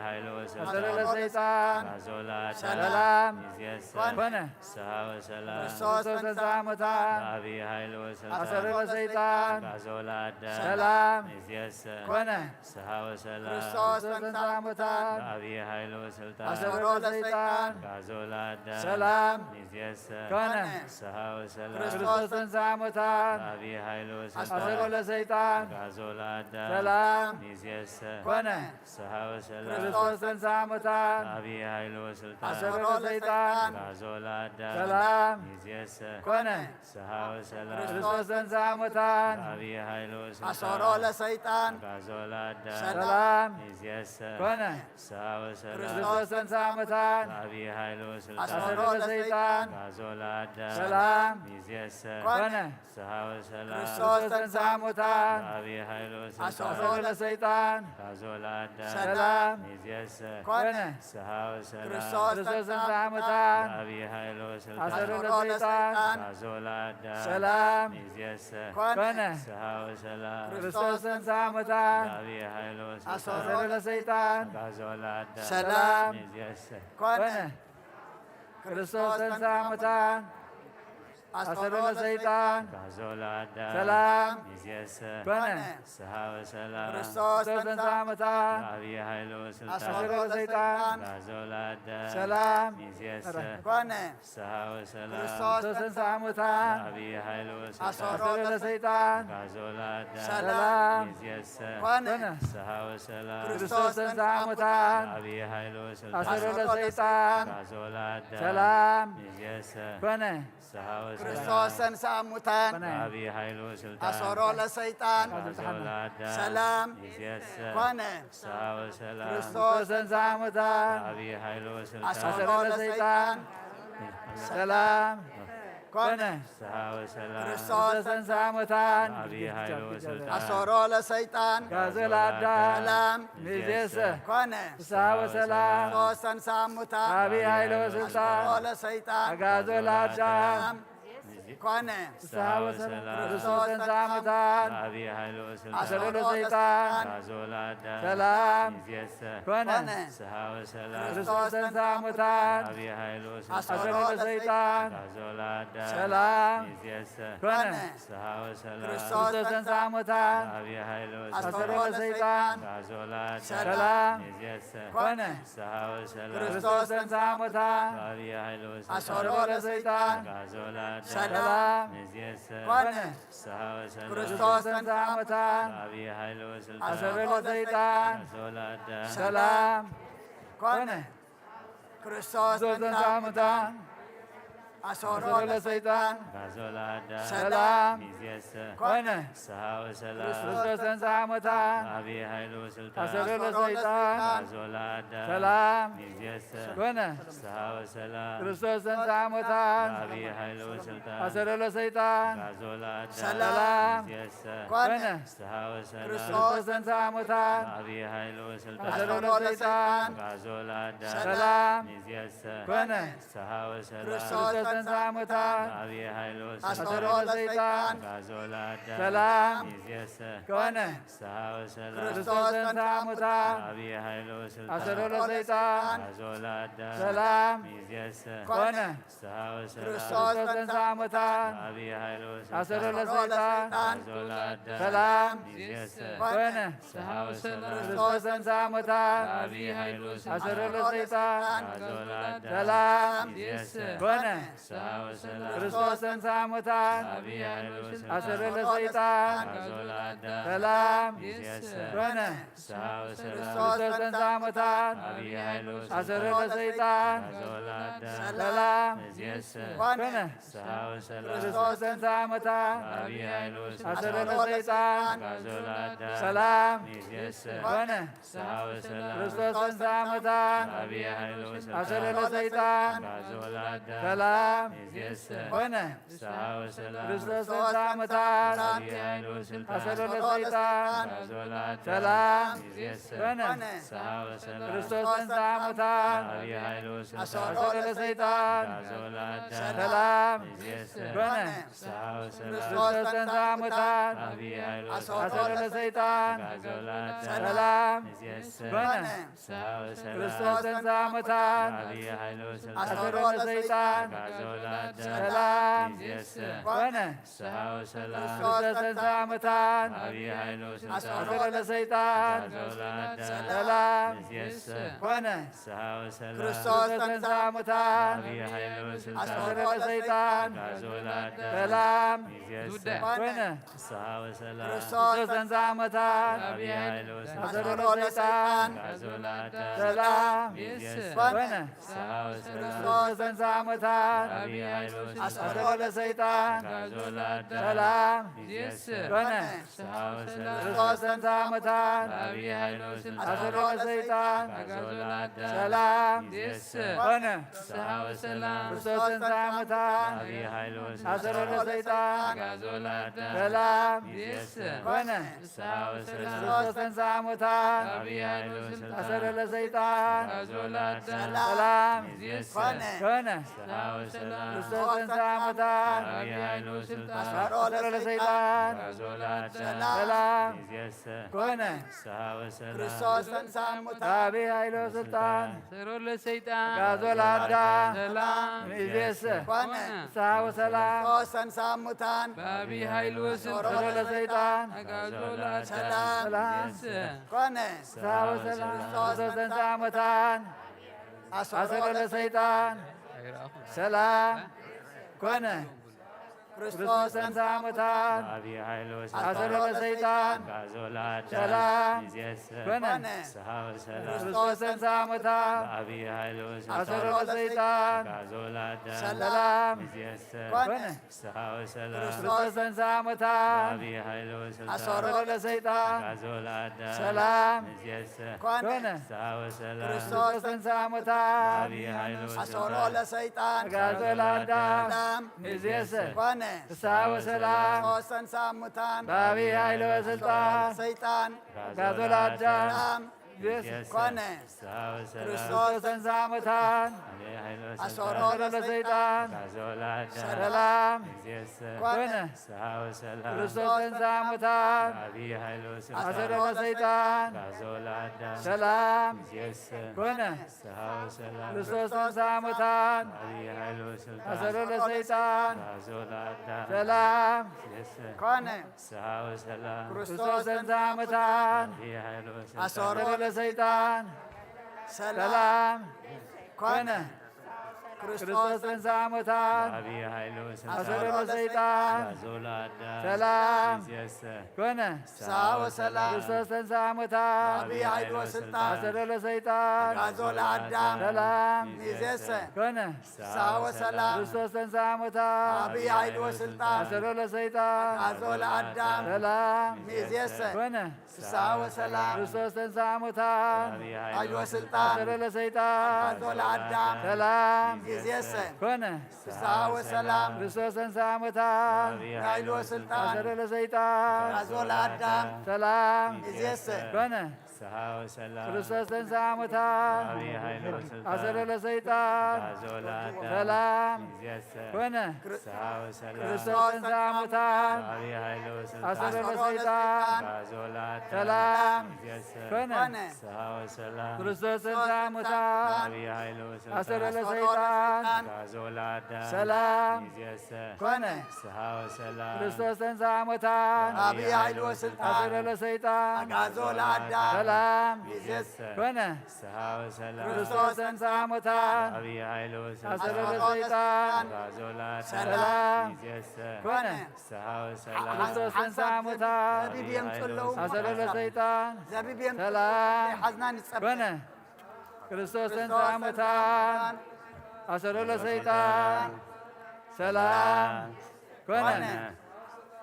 አሰሮ ስልጣን ለሰይጣን ጋዞ ለአዳም ሰላም ሚዜሰ ኮነ። ሰሃው ሰላም ክርስቶስ ተንሥአ እሙታን በአብይ ኃይሉ አሰሮ ስልጣን ለሰይጣን ጋዞ ለአዳም ሰላም ሚዜሰ ኮነ። ሰሃው ሰላም ክርስቶስ ተንሥአ እሙታን በአብይ ኃይሉ ስልጣን አሰሮ ለሰይጣን ጋዞ ለአዳም ሰላም ሚዜሰ ኮነ። ሰሃው ሰላም ክርስቶስ ተንሥአ እሙታን በአብይ ኃይሉ አሰሮ ስልጣን ለሰይጣን ጋዞ ለአዳም ሰላም ሚዜሰ ኮነ። ሰሃው ሰላም ክርስቶስ ተንሥአ እሙታን በአብይ ኃይሉ ስልጣን አሰሮ ለሰይጣን ጋዞ ለአዳም ሰላም ሚዜሰ ኮነ። ሰሃው ሰላም ክርስቶስ ተንሥአ እሙታን በአብይ ኃይሉ አሰሮ ስልጣን ለሰይጣን ጋዞ ለአዳም ሰላም ሚዜሰ ኮነ። ሰሃው ሰላም ክርስቶስ ተንሥአ እሙታን በአብይ ኃይሉ አሰሮ ስልጣን ለሰይጣን ጋዞ ለአዳም ሰላም ሚዜሰ ኮነ። ሰሃው ሰላም ክርስቶስ ተንሥአ እሙታን በአብይ ኃይሉ አሰሮ ስልጣን ለሰይጣን ጋዞ ለአዳም ሰላም ሚዜሰ ኮነ። ሰሃው ሰላም ክርስቶስ ተንሥአ እሙታን በአብይ ኃይሉ አሰሮ ስልጣን ለሰይጣን ጋዞ ለአዳም ሰላም ሚዜሰ ኮነ። ሰሃው ሰላም ክርስቶስ ተንሥአ እሙታን በአብይ ኃይሉ አሰሮ ስልጣን ለሰይጣን ጋዞ ለአዳም ሰላም ሚዜሰ ኮነ። ክርስቶስ ተንሥአ እሙታን አሰሮ ለሰይጣን። አጋዞ ለአዳም። ሰላም። ይእዜሰ። ኮነ። ፍስሐ ወሰላም። ክርስቶስ ተንሥአ እሙታን። በአቢይ ኃይሉ ወስልጣን። አሰሮ ለሰይጣን። አጋዞ ለአዳም። ሰላም። ይእዜሰ። ኮነ። ፍስሐ ወሰላም። ክርስቶስ ተንሥአ እሙታን። በአቢይ ኃይሉ ወስልጣን። አሰሮ ለሰይጣን። አጋዞ ለአዳም። ሰላም። ይእዜሰ። ኮነ። ፍስሐ ወሰላም። ክርስቶስ ተንሥአ እሙታን። በአቢይ ኃይሉ ወስልጣን። አሰሮ ለሰይጣን። አጋዞ ለአዳም። ሰላም። ይእዜሰ። ኮነ። ፍስሐ ወሰላም። ክርስቶስ ተንሥአ እሙታን። ኮነ። በአቢይ ኃይሉ ወስልጣን። አሰሮ ለሰይጣን። አጋዞ ለአዳም። ሰላም። ይእዜሰ። ኮነ። ፍስሐ ወሰላም። ክርስቶስ ተንሥአ እሙታን። በአቢይ ኃይሉ ወስልጣን። አሰሮ ለሰይጣን። ሰላም። ኮነ። ፍስሐ ወሰላም። ክርስቶስ ተንሥአ እሙታን። በአቢይ ኃይሉ ወስልጣን። አሰሮ ለሰይጣን። አጋዞ ለአዳም። ሰላም። ይእዜሰ። ኮነ። ፍስሐ ወሰላም። ክርስቶስ ተንሥአ እሙታን። በአቢይ ኃይሉ ወስልጣን። አሰሮ ለሰይጣን። አጋዞ ለአዳም። ሰላም። ኮነ። ፍስሐ ወሰላም። ክርስቶስ ተንሥአ እሙታን። በአቢይ ኃይሉ ወስልጣን። አሰሮ ለሰይጣን። አጋዞ ለአዳም። ሰላም። ይእዜሰ። ኮነ። ፍስሐ ወሰላም። ክርስቶስ ተንሥአ እሙታን። በአቢይ ኃይሉ ወስልጣን። አሰሮ ለሰይጣን። አጋዞ ለአዳም። ሰላም። ይእዜሰ። ኮነ። ፍስሐ ወሰላም። ክርስቶስ ተንሥአ እሙታን። በአቢይ ኃይሉ ወስልጣን። አሰሮ ለሰይጣን። አጋዞ ለአዳም። ሰላም። ይእዜሰ። ኮነ። ፍስሐ ወሰላም። ክርስቶስ ተንሥአ እሙታን። በአቢይ ኃይሉ ወስልጣን። አሰሮ ለሰይጣን። አጋዞ ለአዳም። ሰላም። ይእዜሰ። ኮነ። ፍስሐ ወሰላም። ክርስቶስ ተንሥአ እሙታን። በአቢይ ኃይሉ ወስልጣን። አሰሮ ለሰይጣን። አጋዞ ለአዳም። ሰላም። ኮነ። ክርስቶስ ተንሥአ እሙታን። አሰሮ ለሰይጣን። አጋዞ ለአዳም። ሰላም። ይእዜሰ። ኮነ። ፍስሐ ወሰላም። ክርስቶስ ተንሥአ እሙታን። በአቢይ ኃይሉ ወስልጣን። አሰሮ ለሰይጣን። አጋዞ ለአዳም። ሰላም። ይእዜሰ። ኮነ። ፍስሐ ወሰላም። ክርስቶስ ተንሥአ እሙታን። በአቢይ ኃይሉ ወስልጣን። አሰሮ ለሰይጣን። አጋዞ ለአዳም። ሰላም። ይእዜሰ። ኮነ። ፍስሐ ወሰላም። ክርስቶስ ተንሥአ እሙታን። በአቢይ ኃይሉ ወስልጣን። አሰሮ ለሰይጣን። አጋዞ ለአዳም። ሰላም። ይእዜሰ። ኮነ። ፍስሐ ወሰላም። ክርስቶስ ተንሥአ እሙታን። በአቢይ ኃይሉ ወስልጣን። አሰሮ ለሰይጣን። አጋዞ ለአዳም። ሰላም። ይእዜሰ። ኮነ። ፍስሐ ወሰላም። ክርስቶስ ተንሥአ እሙታን። በአቢይ ኃይሉ ወስልጣን። አሰሮ ለሰይጣን። አጋዞ ለአዳም። ሰላም። ይእዜሰ። ኮነ። ፍስሐ ወሰላም። ክርስቶስ ተንሥአ እሙታን። በአቢይ ኃይሉ ወስልጣን። አሰሮ ለሰይጣን። አጋዞ ለአዳም። ሰላም። ይእዜሰ። ኮነ። ፍስሐ ወሰላም። ክርስቶስ ተንሥአ እሙታን። በአቢይ ኃይሉ ወስልጣን። አሰሮ ለሰይጣን። አጋዞ ለአዳም። ሰላም። ይእዜሰ። ኮነ። ፍስሐ ወሰላም። ክርስቶስ ተንሥአ እሙታን። በአቢይ ኃይሉ ወስልጣን። አሰሮ ለሰይጣን። አጋዞ ለአዳም። ሰላም። ይእዜሰ። ኮነ። ፍስሐ ወሰላም። ክርስቶስ ተንሥአ እሙታን። በአቢይ ኃይሉ ወስልጣን። አሰሮ ለሰይጣን። አጋዞ ለአዳም። ሰላም። ይእዜሰ። ኮነ። ፍስሐ ወሰላም። ክርስቶስ ተንሥአ እሙታን። በአቢይ ኃይሉ ወስልጣን። አሰሮ ለሰይጣን። አጋዞ ለአዳም። ሰላም። ይእዜሰ። ኮነ። ፍስሐ ወሰላም። ክርስቶስ ተንሥአ እሙታን። በአቢይ ኃይሉ ወስልጣን። አሰሮ ለሰይጣን። አጋዞ ለአዳም። ሰላም። ይእዜሰ። ኮነ። ፍስሐ ወሰላም። ክርስቶስ ተንሥአ እሙታን። በአቢይ ኃይሉ ወስልጣን። አሰሮ ለሰይጣን። አጋዞ ለአዳም። ሰላም። ይእዜሰ። ኮነ። ፍስሐ ወሰላም። ክርስቶስ ተንሥአ እሙታን። በአቢይ ኃይሉ ወስልጣን። አሰሮ ለሰይጣን። አጋዞ ለአዳም። ሰላም። ይእዜሰ። ኮነ። ፍስሐ ወሰላም። ክርስቶስ ተንሥአ እሙታን። በአቢይ ኃይሉ ወስልጣን። አሰሮ ለሰይጣን። አጋዞ ለአዳም። ሰላም። ይእዜሰ። ኮነ። ፍስሐ ወሰላም። ክርስቶስ ተንሥአ እሙታን። በአቢይ ኃይሉ ወስልጣን። አሰሮ ለሰይጣን። አጋዞ ለአዳም። ሰላም። ይእዜሰ። ኮነ። ፍስሐ ወሰላም። ክርስቶስ ተንሥአ እሙታን። በአቢይ ኃይሉ ወስልጣን። አሰሮ ለሰይጣን። አጋዞ ለአዳም። ሰላም። ይእዜሰ። ኮነ። ፍስሐ ወሰላም። ክርስቶስ ተንሥአ እሙታን። በአቢይ ኃይሉ ወስልጣን። አሰሮ ለሰይጣን። አጋዞ ለአዳም። ሰላም። ይእዜሰ። ኮነ። ፍስሐ ወሰላም። ክርስቶስ ተንሥአ እሙታን። በአቢይ ኃይሉ ወስልጣን። አሰሮ ለሰይጣን። አጋዞ ለአዳም። ሰላም። ይእዜሰ። ኮነ። ፍስሐ ወሰላም። ክርስቶስ ተንሥአ እሙታን። በአቢይ ኃይሉ ወስልጣን። አሰሮ ለሰይጣን። አጋዞ ለአዳም። ሰላም። ይእዜሰ። ኮነ። ፍስሐ ወሰላም። ክርስቶስ ተንሥአ እሙታን። በአቢይ ኃይሉ ወስልጣን። አሰሮ ለሰይጣን። አጋዞ ለአዳም። ሰላም። ይእዜሰ። ኮነ። ፍስሐ ወሰላም። ክርስቶስ ተንሥአ እሙታን። በአቢይ ኃይሉ ወስልጣን። አሰሮ ለሰይጣን። አጋዞ ለአዳም። ሰላም። ይእዜሰ። ኮነ። ፍስሐ ወሰላም። ክርስቶስ ተንሥአ እሙታን። በአቢይ ኃይሉ ወስልጣን። አሰሮ ለሰይጣን። አጋዞ ለአዳም። ሰላም። ይእዜሰ። ኮነ። ፍስሐ ወሰላም። ክርስቶስ ተንሥአ እሙታን። ሰይጣን፣ በአብይ ኃይል ወስልጣን፣ አሰሮ ለሰይጣን፣ አግዓዞ ለአዳም፣ ሰላም፣ ሰላም፣ ይእዜሰ፣ ኮነ፣ ፍስሐ ወሰላም፣ ክርስቶስ ተንሥአ እሙታን፣ በአብይ ኃይል ወስልጣን፣ አሰሮ ለሰይጣን፣ አግዓዞ ለአዳም፣ ሰላም፣ ይእዜሰ፣ ኮነ፣ ፍስሐ ወሰላም፣ ክርስቶስ ተንሥአ እሙታን፣ በአብይ ኃይል ወስልጣን፣ አሰሮ ለሰይጣን፣ አግዓዞ ለአዳም፣ ሰላም፣ ይእዜሰ፣ ኮነ፣ ፍስሐ ወሰላም፣ ክርስቶስ ተንሥአ እሙታን፣ አሰሮ ለሰይጣን፣ ሰላም፣ ኮነ፣ ክርስቶስ ተንሥአ እሙታን፣ በአብይ ኃይል ወስልጣን፣ አሰሮ ለሰይጣን፣ አግዓዞ ለአዳም፣ ሰላም፣ ይእዜሰ፣ ኮነ፣ ፍስሐ ወሰላም፣ ክርስቶስ ተንሥአ እሙታን፣ በአብይ ኃይል ወስልጣን፣ አሰሮ ለሰይጣን፣ አግዓዞ ለአዳም፣ ሰላም፣ ይእዜሰ፣ ኮነ፣ ፍስሐ ወሰላም፣ ክርስቶስ ተንሥአ እሙታን፣ በአብይ ኃይል ወስልጣን፣ አሰሮ ለሰይጣን፣ አግዓዞ ለአዳም፣ ሰላም፣ ይእዜሰ፣ ኮነ፣ ኮነ፣ ፍስሐ ወሰላም፣ ክርስቶስ ተንሥአ እሙታን፣ በአብይ ኃይል ወስልጣን፣ አሰሮ ለሰይጣን፣ አግዓዞ ለአዳም፣ ሰላም፣ ይእዜሰ፣ ኮነ፣ ፍስሐ ወሰላም፣ ክርስቶስ ተንሥአ እሙታን፣ በአብይ ኃይል ወስልጣን፣ ሰይጣን፣ አግዓዞ ለአዳም፣ ሰላም፣ ይእዜሰ፣ ኮነ፣ ፍስሐ ወሰላም፣ ክርስቶስ ተንሥአ እሙታን፣ በአብይ ኃይል ወስልጣን፣ አሰሮ ለሰይጣን፣ አግዓዞ ለአዳም፣ ሰላም፣ ይእዜሰ፣ ኮነ፣ ፍስሐ ወሰላም፣ ክርስቶስ ተንሥአ እሙታን፣ በአብይ ኃይል ወስልጣን፣ አሰሮ ለሰይጣን፣ አግዓዞ ለአዳም፣ ሰላም፣ ይእዜሰ፣ ኮነ፣ ፍስሐ ወሰላም፣ ክርስቶስ ተንሥአ እሙታን፣ በአብይ ኃይል ወስልጣን፣ አሰሮ ለሰይጣን፣ አግዓዞ ለአዳም፣ ሰላም፣ ይእዜሰ፣ ኮነ፣ ፍስሐ ወሰላም፣ ክርስቶስ ተንሥአ እሙታን፣ በአብይ ኃይል ወስልጣን፣ አሰሮ ለሰይጣን፣ ሰላም፣ ኮነ፣ ክርስቶስ ተንሥአ እሙታን፣ በአብይ ኃይል ወስልጣን፣ አሰሮ ለሰይጣን፣ አግዓዞ ለአዳም፣ ሰላም፣ ይእዜሰ፣ ኮነ፣ ፍስሐ ወሰላም፣ ክርስቶስ ተንሥአ እሙታን፣ በአብይ ኃይል ወስልጣን፣ አሰሮ ለሰይጣን፣ አግዓዞ ለአዳም፣ ሰላም፣ ይእዜሰ፣ ኮነ፣ ፍስሐ ወሰላም፣ ክርስቶስ ተንሥአ እሙታን፣ በአብይ ኃይል ወስልጣን፣ አሰሮ ለሰይጣን፣ አግዓዞ ለአዳም፣ ሰላም፣ ይእዜሰ፣ ኮነ፣ ፍስሐ ወሰላም፣ ክርስቶስ ተንሥአ እሙታን፣ በአብይ ኃይል ወስልጣን፣ አሰሮ ለሰይጣን፣ አግዓዞ ለአዳም፣ ሰላም፣ ይእዜሰ፣ ኮነ፣ ፍስሐ ወሰላም፣ ክርስቶስ ተንሥአ እሙታን፣ በአብይ ኃይል ወስልጣን፣ አሰሮ ለሰይጣን፣ አግዓዞ ለአዳም፣ ሰላም፣ ይእዜሰ፣ ኮነ፣ ፍስሐ ወሰላም፣ ክርስቶስ ተንሥአ እሙታን፣ በአብይ ኃይል ወስልጣን፣ አሰሮ ለሰይጣን፣ አግዓዞ ለአዳም፣ ሰላም፣ ይእዜሰ፣ ኮነ፣ ፍስሐ ወሰላም፣ ክርስቶስ ተንሥአ እሙታን፣ በአብይ ኃይል ወስልጣን፣ አሰሮ ለሰይጣን፣ አግዓዞ ለአዳም፣ ሰላም፣ ይእዜሰ፣ ኮነ፣ ፍስሐ ወሰላም፣ ክርስቶስ ተንሥአ እሙታን፣ በአብይ ኃይል ወስልጣን፣ አሰሮ ለሰይጣን፣ አግዓዞ ለአዳም፣ ሰላም፣ ይእዜሰ፣ ኮነ፣ ፍስሐ ወሰላም፣ ክርስቶስ ተንሥአ እሙታን፣ በአብይ ኃይል ወስልጣን፣ አሰሮ ለሰይጣን፣ አግዓዞ ለአዳም፣ ሰላም፣ ይእዜሰ፣ ኮነ፣ ፍስሐ ወሰላም፣ ክርስቶስ ተንሥአ እሙታን፣ በአብይ ኃይል ወስልጣን፣ አሰሮ ለሰይጣን፣ አግዓዞ ለአዳም፣ ሰላም፣ ይእዜሰ፣ ኮነ፣ ፍስሐ ወሰላም፣ ክርስቶስ ተንሥአ እሙታን፣ ዘቢብ የምጽእ ኣለዉ፣ በአብይ ኃይል ወስልጣን፣ ኣሰሮ ለሰይጣን፣ ዘቢብ የምጽእ ሰላም፣ ሓዝናን ይጸበ፣ ኮነ፣ ክርስቶስ ተንሥአ እሙታን፣ ኣሰሮ ለሰይጣን፣ ሰላም፣ ኮነ፣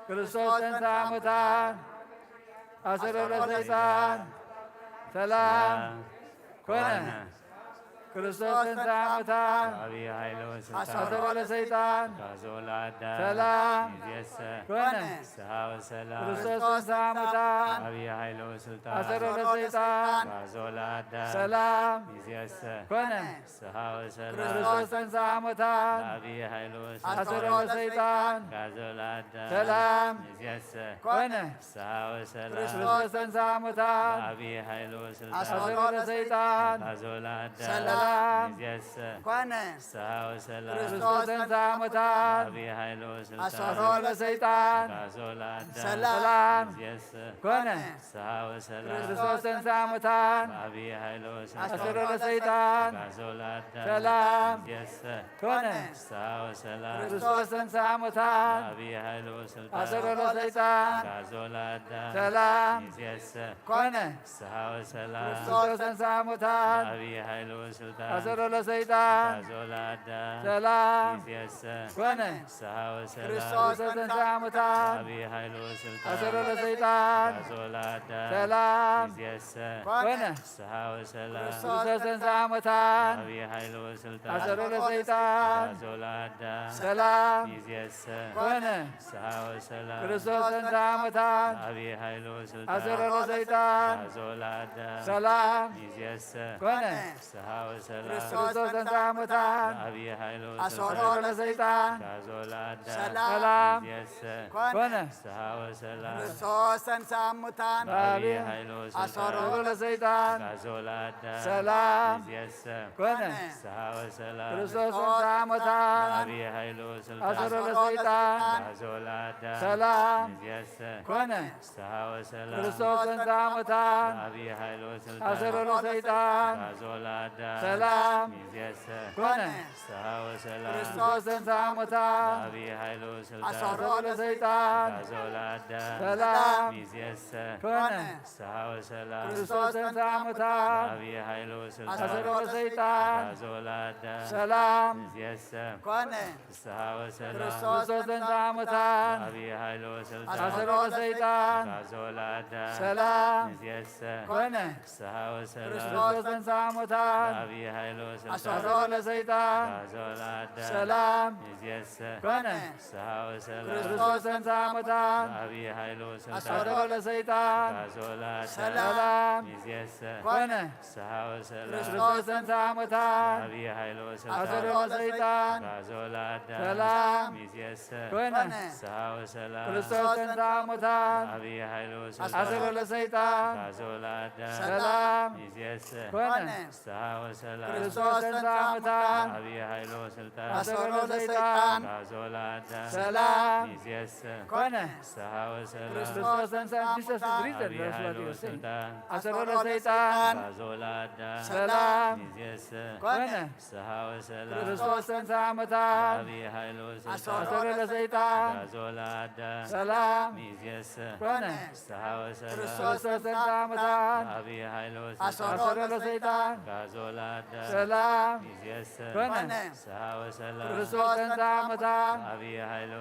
ክርስቶስ ተንሥአ እሙታን፣ ኣሰሮ ለሰይጣን፣ ሰላም፣ ኮነ፣ ክርስቶስ ተንሥአ እሙታን፣ በአብይ ኃይል ወስልጣን፣ አሰሮ ለሰይጣን፣ አግዓዞ ለአዳም፣ ሰላም፣ ይእዜሰ፣ ኮነ፣ ፍስሐ ወሰላም፣ ክርስቶስ ተንሥአ እሙታን፣ በአብይ ኃይል ወስልጣን፣ አሰሮ ለሰይጣን፣ አግዓዞ ለአዳም፣ ሰላም፣ ይእዜሰ፣ ኮነ፣ ፍስሐ ወሰላም፣ ክርስቶስ ተንሥአ እሙታን፣ በአብይ ኃይል ወስልጣን፣ አሰሮ ለሰይጣን፣ አግዓዞ ለአዳም፣ ሰላም፣ ይእዜሰ፣ ኮነ፣ ፍስሐ ወሰላም፣ ክርስቶስ ተንሥአ እሙታን፣ በአብይ ኃይል ወስልጣን፣ አሰሮ ለሰይጣን፣ አግዓዞ ለአዳም፣ ሰላም፣ ይእዜሰ፣ ኮነ፣ ፍስሐ ወሰላም፣ ክርስቶስ ተንሥአ እሙታን፣ በአብይ ኃይል ወስልጣን፣ አሰሮ ለሰይጣን፣ አግዓዞ ለአዳም፣ ሰላም፣ ይእዜሰ፣ ኮነ፣ ፍስሐ ወሰላም፣ ክርስቶስ ተንሥአ እሙታን፣ በአብይ ኃይል ወስልጣን፣ አሰሮ ለሰይጣን፣ አግዓዞ ለአዳም፣ ሰላም፣ ይእዜሰ፣ ኮነ፣ ፍስሐ ወሰላም፣ ክርስቶስ ተንሥአ እሙታን፣ በአብይ ኃይል ወስልጣን፣ አሰሮ ለሰይጣን፣ አግዓዞ ለአዳም፣ ሰላም፣ ይእዜሰ፣ ኮነ፣ ፍስሐ ወሰላም፣ ክርስቶስ ተንሥአ እሙታን፣ በአብይ ኃይል ወስልጣን፣ አሰሮ ለሰይጣን፣ አግዓዞ ለአዳም፣ ሰላም፣ ይእዜሰ፣ ኮነ፣ ፍስሐ ወሰላም፣ ክርስቶስ ተንሥአ እሙታን፣ በአብይ ኃይል ወስልጣን፣ አሰሮ ለሰይጣን፣ አግዓዞ ለአዳም፣ ሰላም፣ ይእዜሰ፣ ኮነ፣ ፍስሐ ወሰላም፣ ክርስቶስ ተንሥአ እሙታን፣ በአብይ ኃይል ወስልጣን፣ አሰሮ ለሰይጣን፣ አግዓዞ ለአዳም፣ ሰላም፣ ይእዜሰ፣ ኮነ፣ ፍስሐ ወሰላም፣ ክርስቶስ ተንሥአ እሙታን፣ በአብይ ኃይል ወስልጣን፣ አሰሮ ለሰይጣን፣ አግዓዞ ለአዳም፣ ሰላም፣ ይእዜሰ፣ ኮነ፣ ፍስሐ ክርስቶስ ተንሥአ እሙታን። በዐቢይ ኃይሉ አሰሮ ለሰይጣን። አግዓዞ ለአዳም። ሰላም። ሰላም። ይእዜሰ። ኮነ። ኮነ። ፍስሐ ወሰላም። ክርስቶስ ተንሥአ እሙታን። በዐቢይ ኃይሉ አሰሮ ለሰይጣን። አግዓዞ ለአዳም። ሰላም። ይእዜሰ። ኮነ። ፍስሐ ወሰላም። ክርስቶስ ተንሥአ እሙታን። በዐቢይ ኃይሉ አሰሮ ለሰይጣን። አግዓዞ ለአዳም። ሰላም። ይእዜሰ። ኮነ። ፍስሐ ወሰላም። ክርስቶስ ተንሥአ እሙታን። በዐቢይ ኃይሉ አሰሮ ለሰይጣን። አግዓዞ ለአዳም። ሰላም። ይእዜሰ። ኮነ። ፍስሐ ወሰላም። ክርስቶስ ተንሥአ እሙታን። በዐቢይ ኃይሉ አሰሮ ለሰይጣን። አግዓዞ ለአዳም። ሰላም። ይእዜሰ። ኮነ። ፍስሐ ወሰላም። ክርስቶስ ተንሥአ እሙታን። በዐቢይ ኃይሉ አሰሮ ለሰይጣን። አግዓዞ ለአዳም። ሰላም። ይእዜሰ። ኮነ። ፍስሐ ወሰላም። ክርስቶስ ተንሥአ እሙታን። በዐቢይ ኃይሉ አሰሮ ለሰይጣን። አግዓዞ ለአዳም። ሰላም። ይእዜሰ። ኮነ። ፍስሐ ወሰላም። ክርስቶስ ተንሥአ እሙታን። በዐቢይ ኃይሉ አሰሮ ለሰይጣን። አግዓዞ ለአዳም። ሰላም። ይእዜሰ። ኮነ። ፍስሐ ወሰላም። ክርስቶስ ተንሥአ እሙታን። በዐቢይ ኃይሉ አሰሮ ለሰይጣን። አግዓዞ ለአዳም። ሰላም። ይእዜሰ። ኮነ። ፍስሐ ወሰላም። ክርስቶስ ተንሥአ እሙታን። በዐቢይ ኃይሉ አሰሮ ለሰይጣን። አግዓዞ ለአዳም። ሰላም። ይእዜሰ። ኮነ። ፍስሐ ወሰላም። ክርስቶስ ተንሥአ እሙታን። በዐቢይ ኃይሉ አሰሮ ለሰይጣን። አግዓዞ ለአዳም። ሰላም። ይእዜሰ። ኮነ። ፍስሐ ወሰላም። ክርስቶስ ተንሥአ እሙታን። በዐቢይ ኃይሉ አሰሮ ለሰይጣን። አግዓዞ ለአዳም። ሰላም። ይእዜሰ። ኮነ። ፍስሐ ወሰላም። ክርስቶስ ተንሥአ፣ Jesus is risen. በዐቢይ ኃይሉ አሰሮ ለሰይጣን። አግዓዞ ለአዳም። ሰላም። ይእዜሰ። ኮነ። ፍስሐ ወሰላም። ክርስቶስ ተንሥአ እሙታን። በዐቢይ ኃይሉ አሰሮ ለሰይጣን። አግዓዞ ለአዳም። ሰላም። ይእዜሰ። ኮነ። ፍስሐ ወሰላም። ክርስቶስ ተንሥአ እሙታን። በዐቢይ ኃይሉ አሰሮ ለሰይጣን። አግዓዞ ለአዳም። ሰላም። ይእዜሰ። ኮነ። ፍስሐ ወሰላም። ክርስቶስ ተንሥአ እሙታን። በዐቢይ ኃይሉ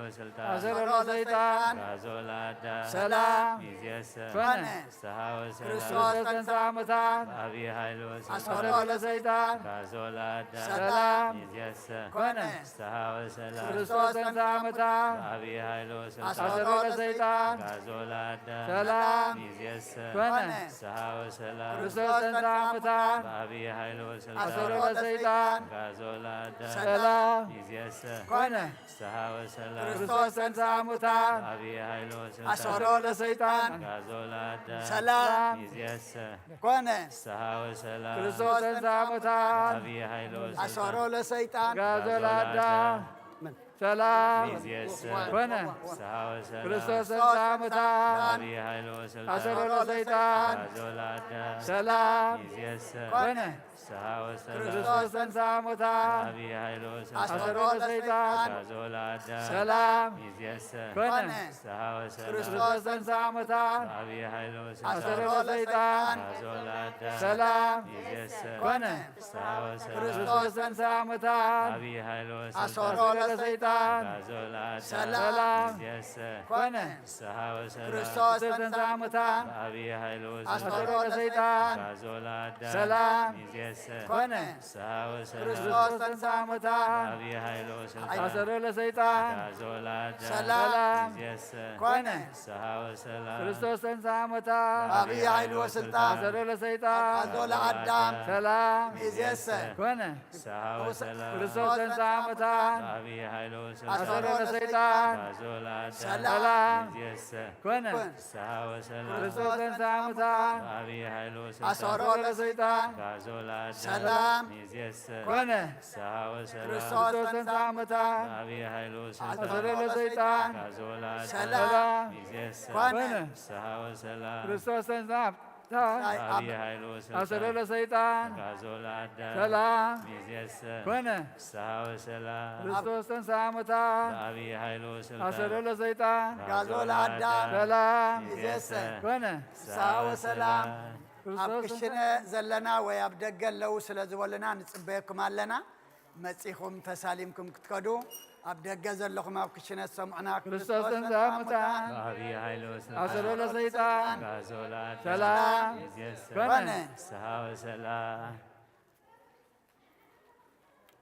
አሰሮ ለሰይጣን። አግዓዞ ለአዳም። ሰላም። ይእዜሰ። ኮነ። ፍስሐ ወሰላም። ክርስቶስ ተንሥአ እሙታን። በዐቢይ ኃይሉ አሰሮ ለሰይጣን። አግዓዞ ለአዳም። ሰላም። ይእዜሰ። ኮነ። ፍስሐ ወሰላም። ክርስቶስ ተንሥአ እሙታን። በዐቢይ ኃይሉ አሰሮ ለሰይጣን። አግዓዞ ለአዳም። ሰላም። ይእዜሰ። ኮነ። ፍስሐ ወሰላም። ክርስቶስ ተንሥአ እሙታን። በዐቢይ ኃይሉ አሰሮ ለሰይጣን። አግዓዞ ለአዳም። ሰላም። ይእዜሰ። ኮነ። ፍስሐ ወሰላም። ክርስቶስ ተንሥአ እሙታን። በዐቢይ ኃይሉ አሰሮ ለሰይጣን። አግዓዞ ለአዳም። ሰላም። ይእዜሰ። ኮነ። ፍስሐ ወሰላም። ክርስቶስ ተንሥአ እሙታን። በዐቢይ ኃይሉ አሰሮ ለሰይጣን። አግዓዞ ለአዳም። ሰላም። ይእዜሰ። ኮነ። ፍስሐ ወሰላም። ክርስቶስ ተንሥአ እሙታን። በዐቢይ ኃይሉ አሰሮ ለሰይጣን። አግዓዞ ለአዳም። ሰላም። ይእዜሰ። ኮነ። ፍስሐ ወሰላም። ክርስቶስ ተንሥአ እሙታን። በዐቢይ ኃይሉ አሰሮ ለሰይጣን። አግዓዞ ለአዳም። ሰላም። ይእዜሰ። ኮነ። ፍስሐ ወሰላም። ክርስቶስ ተንሥአ እሙታን። በዐቢይ ኃይሉ አሰሮ ለሰይጣን። አግዓዞ ለአዳም። ሰላም። ይእዜሰ። ኮነ። ፍስሐ ወሰላም። ክርስቶስ ተንሥአ እሙታን። በዐቢይ ኃይሉ አሰሮ ለሰይጣን። አግዓዞ ለአዳም። ሰላም። ይእዜሰ። ኮነ። ፍስሐ ወሰላም። ክርስቶስ ተንሥአ እሙታን። በዐቢይ ኃይሉ አሰሮ ለሰይጣን። አግዓዞ ለአዳም። ሰላም። ይእዜሰ። ኮነ። ፍስሐ ወሰላም። ክርስቶስ ተንሥአ እሙታን። በዐቢይ ኃይሉ አሰሮ ለሰይጣን። አግዓዞ ለአዳም። ሰላም። ይእዜሰ። ኮነ። ፍስሐ ወሰላም። ክርስቶስ ተንሥአ እሙታን። በዐቢይ ኃይሉ ወስልጣን። አሰሮ ለሰይጣን። አግዓዞ ለአዳም። ሰላም። ይእዜሰ። ኮነ። ፍስሐ ወሰላም። ክርስቶስ ተንሥአ እሙታን። በዐቢይ ኃይሉ ወስልጣን። አሰሮ ለሰይጣን። አግዓዞ ለአዳም። ሰላም። ይእዜሰ። ኮነ። ፍስሐ ወሰላም። ክርስቶስ ተንሥአ እሙታን። በዐቢይ ኃይሉ ወስልጣን። አሰሮ ለሰይጣን። አግዓዞ ለአዳም። ሰላም። ይእዜሰ። ኮነ። ፍስሐ ወሰላም። ክርስቶስ ተንሥአ እሙታን። በዐቢይ ኃይሉ ወስልጣን። አሰሮ ለሰይጣን። አግዓዞ ለአዳም። ሰላም። ይእዜሰ። ኮነ። ፍስሐ ወሰላም። ክርስቶስ ተንሥአ እሙታን። በዐቢይ ኃይሉ ወስልጣን። አሰሮ ለሰይጣን። አግዓዞ ለአዳም። ሰላም። ይእዜሰ። ኮነ። ፍስሐ ወሰላም። ክርስቶስ ተንሥአ እሙታን። በዐቢይ ኃይሉ ወስልጣን። አሰሮ ለሰይጣን። አግዓዞ ለአዳም። ሰላም። ይእዜሰ። ኮነ። ፍስሐ ወሰላም። ኣብ ክርስቶስ ክሽነ ተንሥአ ዘለና ወይ ኣብ ደገ ኣለዉ ስለ ዝበሉና ንጽበየኩም ኣለና። መጺኹም ተሳሊምኩም ክትከዱ፣ ኣብ ደገ ዘለኹም ኣብ ክሽነ ትሰምዑና፣ ክርስቶስ ተንሥአ እሙታን። በዐቢይ ኃይሉ ወስልጣን። አሰሮ ለሰይጣን። አግዓዞ ለአዳም። ሰላም። ይእዜሰ። ኮነ። ፍስሐ ወሰላም።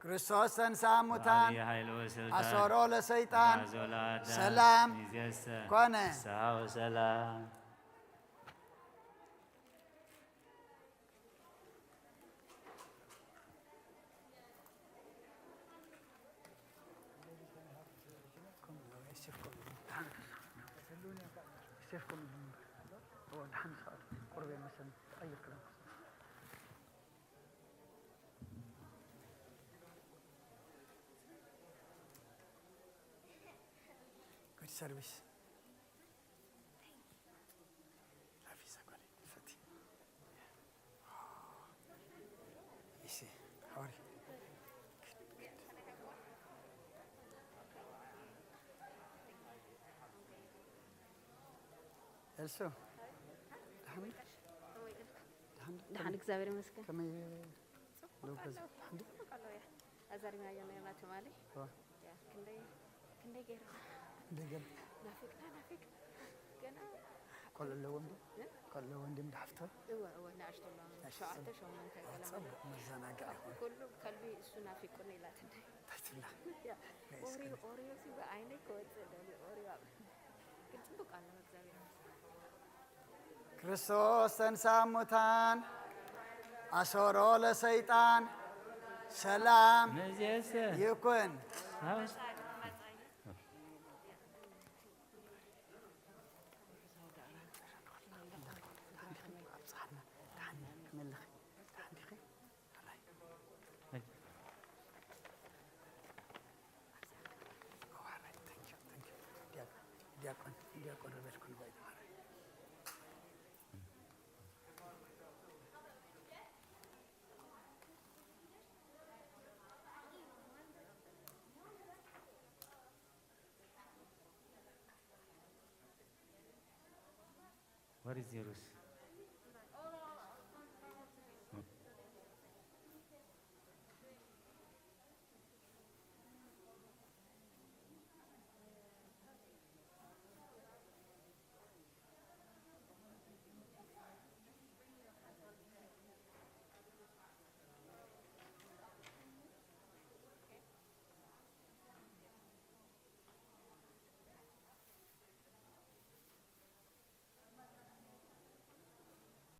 ክርስቶስ ተንሥአ እሙታን። በዐቢይ ኃይሉ ወስልጣን። አሰሮ ለሰይጣን። አግዓዞ ለአዳም። ሰላም። ይእዜሰ። ኮነ። ፍስሐ ወሰላም። ሴፍኩም እምበር። እዎ፣ ደሓን ዝኸኣል ቁርብ የመሰኒ። ተቐይር ክዳን። Good service. Love is a quality. Easy. How are you? Good, good. ኤልሱ፣ ደሓን? ደሓን፣ ደሓን፣ እግዚኣብሔር ይመስገን። ከመይ? ጽቡቅ ኣለዉ። ጽቡቅ ኣለዉ። እያ ኣዛሪብናዮ ነርና ትማሊ። እዋ። እያ፣ ክንደይ፣ ክንደይ ገይርና። ክንደይ ገይርና? ናፊቅና፣ ናፊቅና። ገና። ቆልዑ ኣለዎም ድዩ? እ? ቆልዑ ኣለዎም ድዮም፣ ሓፍቶ? እወ፣ እወ፣ ንኣሽቱ ኣለዎም። ንኣሽቱ ሸውዓተ፣ ሸሞንተ ገለ ጽቡቅ መዛናግዒ ይኹን። ኩሉ ከልቢ እሱ ናፊቁኒ ኢላትኒ። እንታይ ትብላ? እያ። ናይ ኦሪዮ፣ እስከ ኦሪዮ ሲ ብዓይነይ ክወጽእ ደልዩ፣ ኦሪዮ ኣብ-፣ ግን ጽቡቅ ኣለዎ፣ እግዚኣብሔር ይመስገን። ክርስቶስ ተንሥአ እሙታን አሰሮ ለሰይጣን ሰላም ምስሌኪ ይኩን። ዲያቆን፣ ዲያቆን ርበልኩን ወይ ተማሪ። What is yours?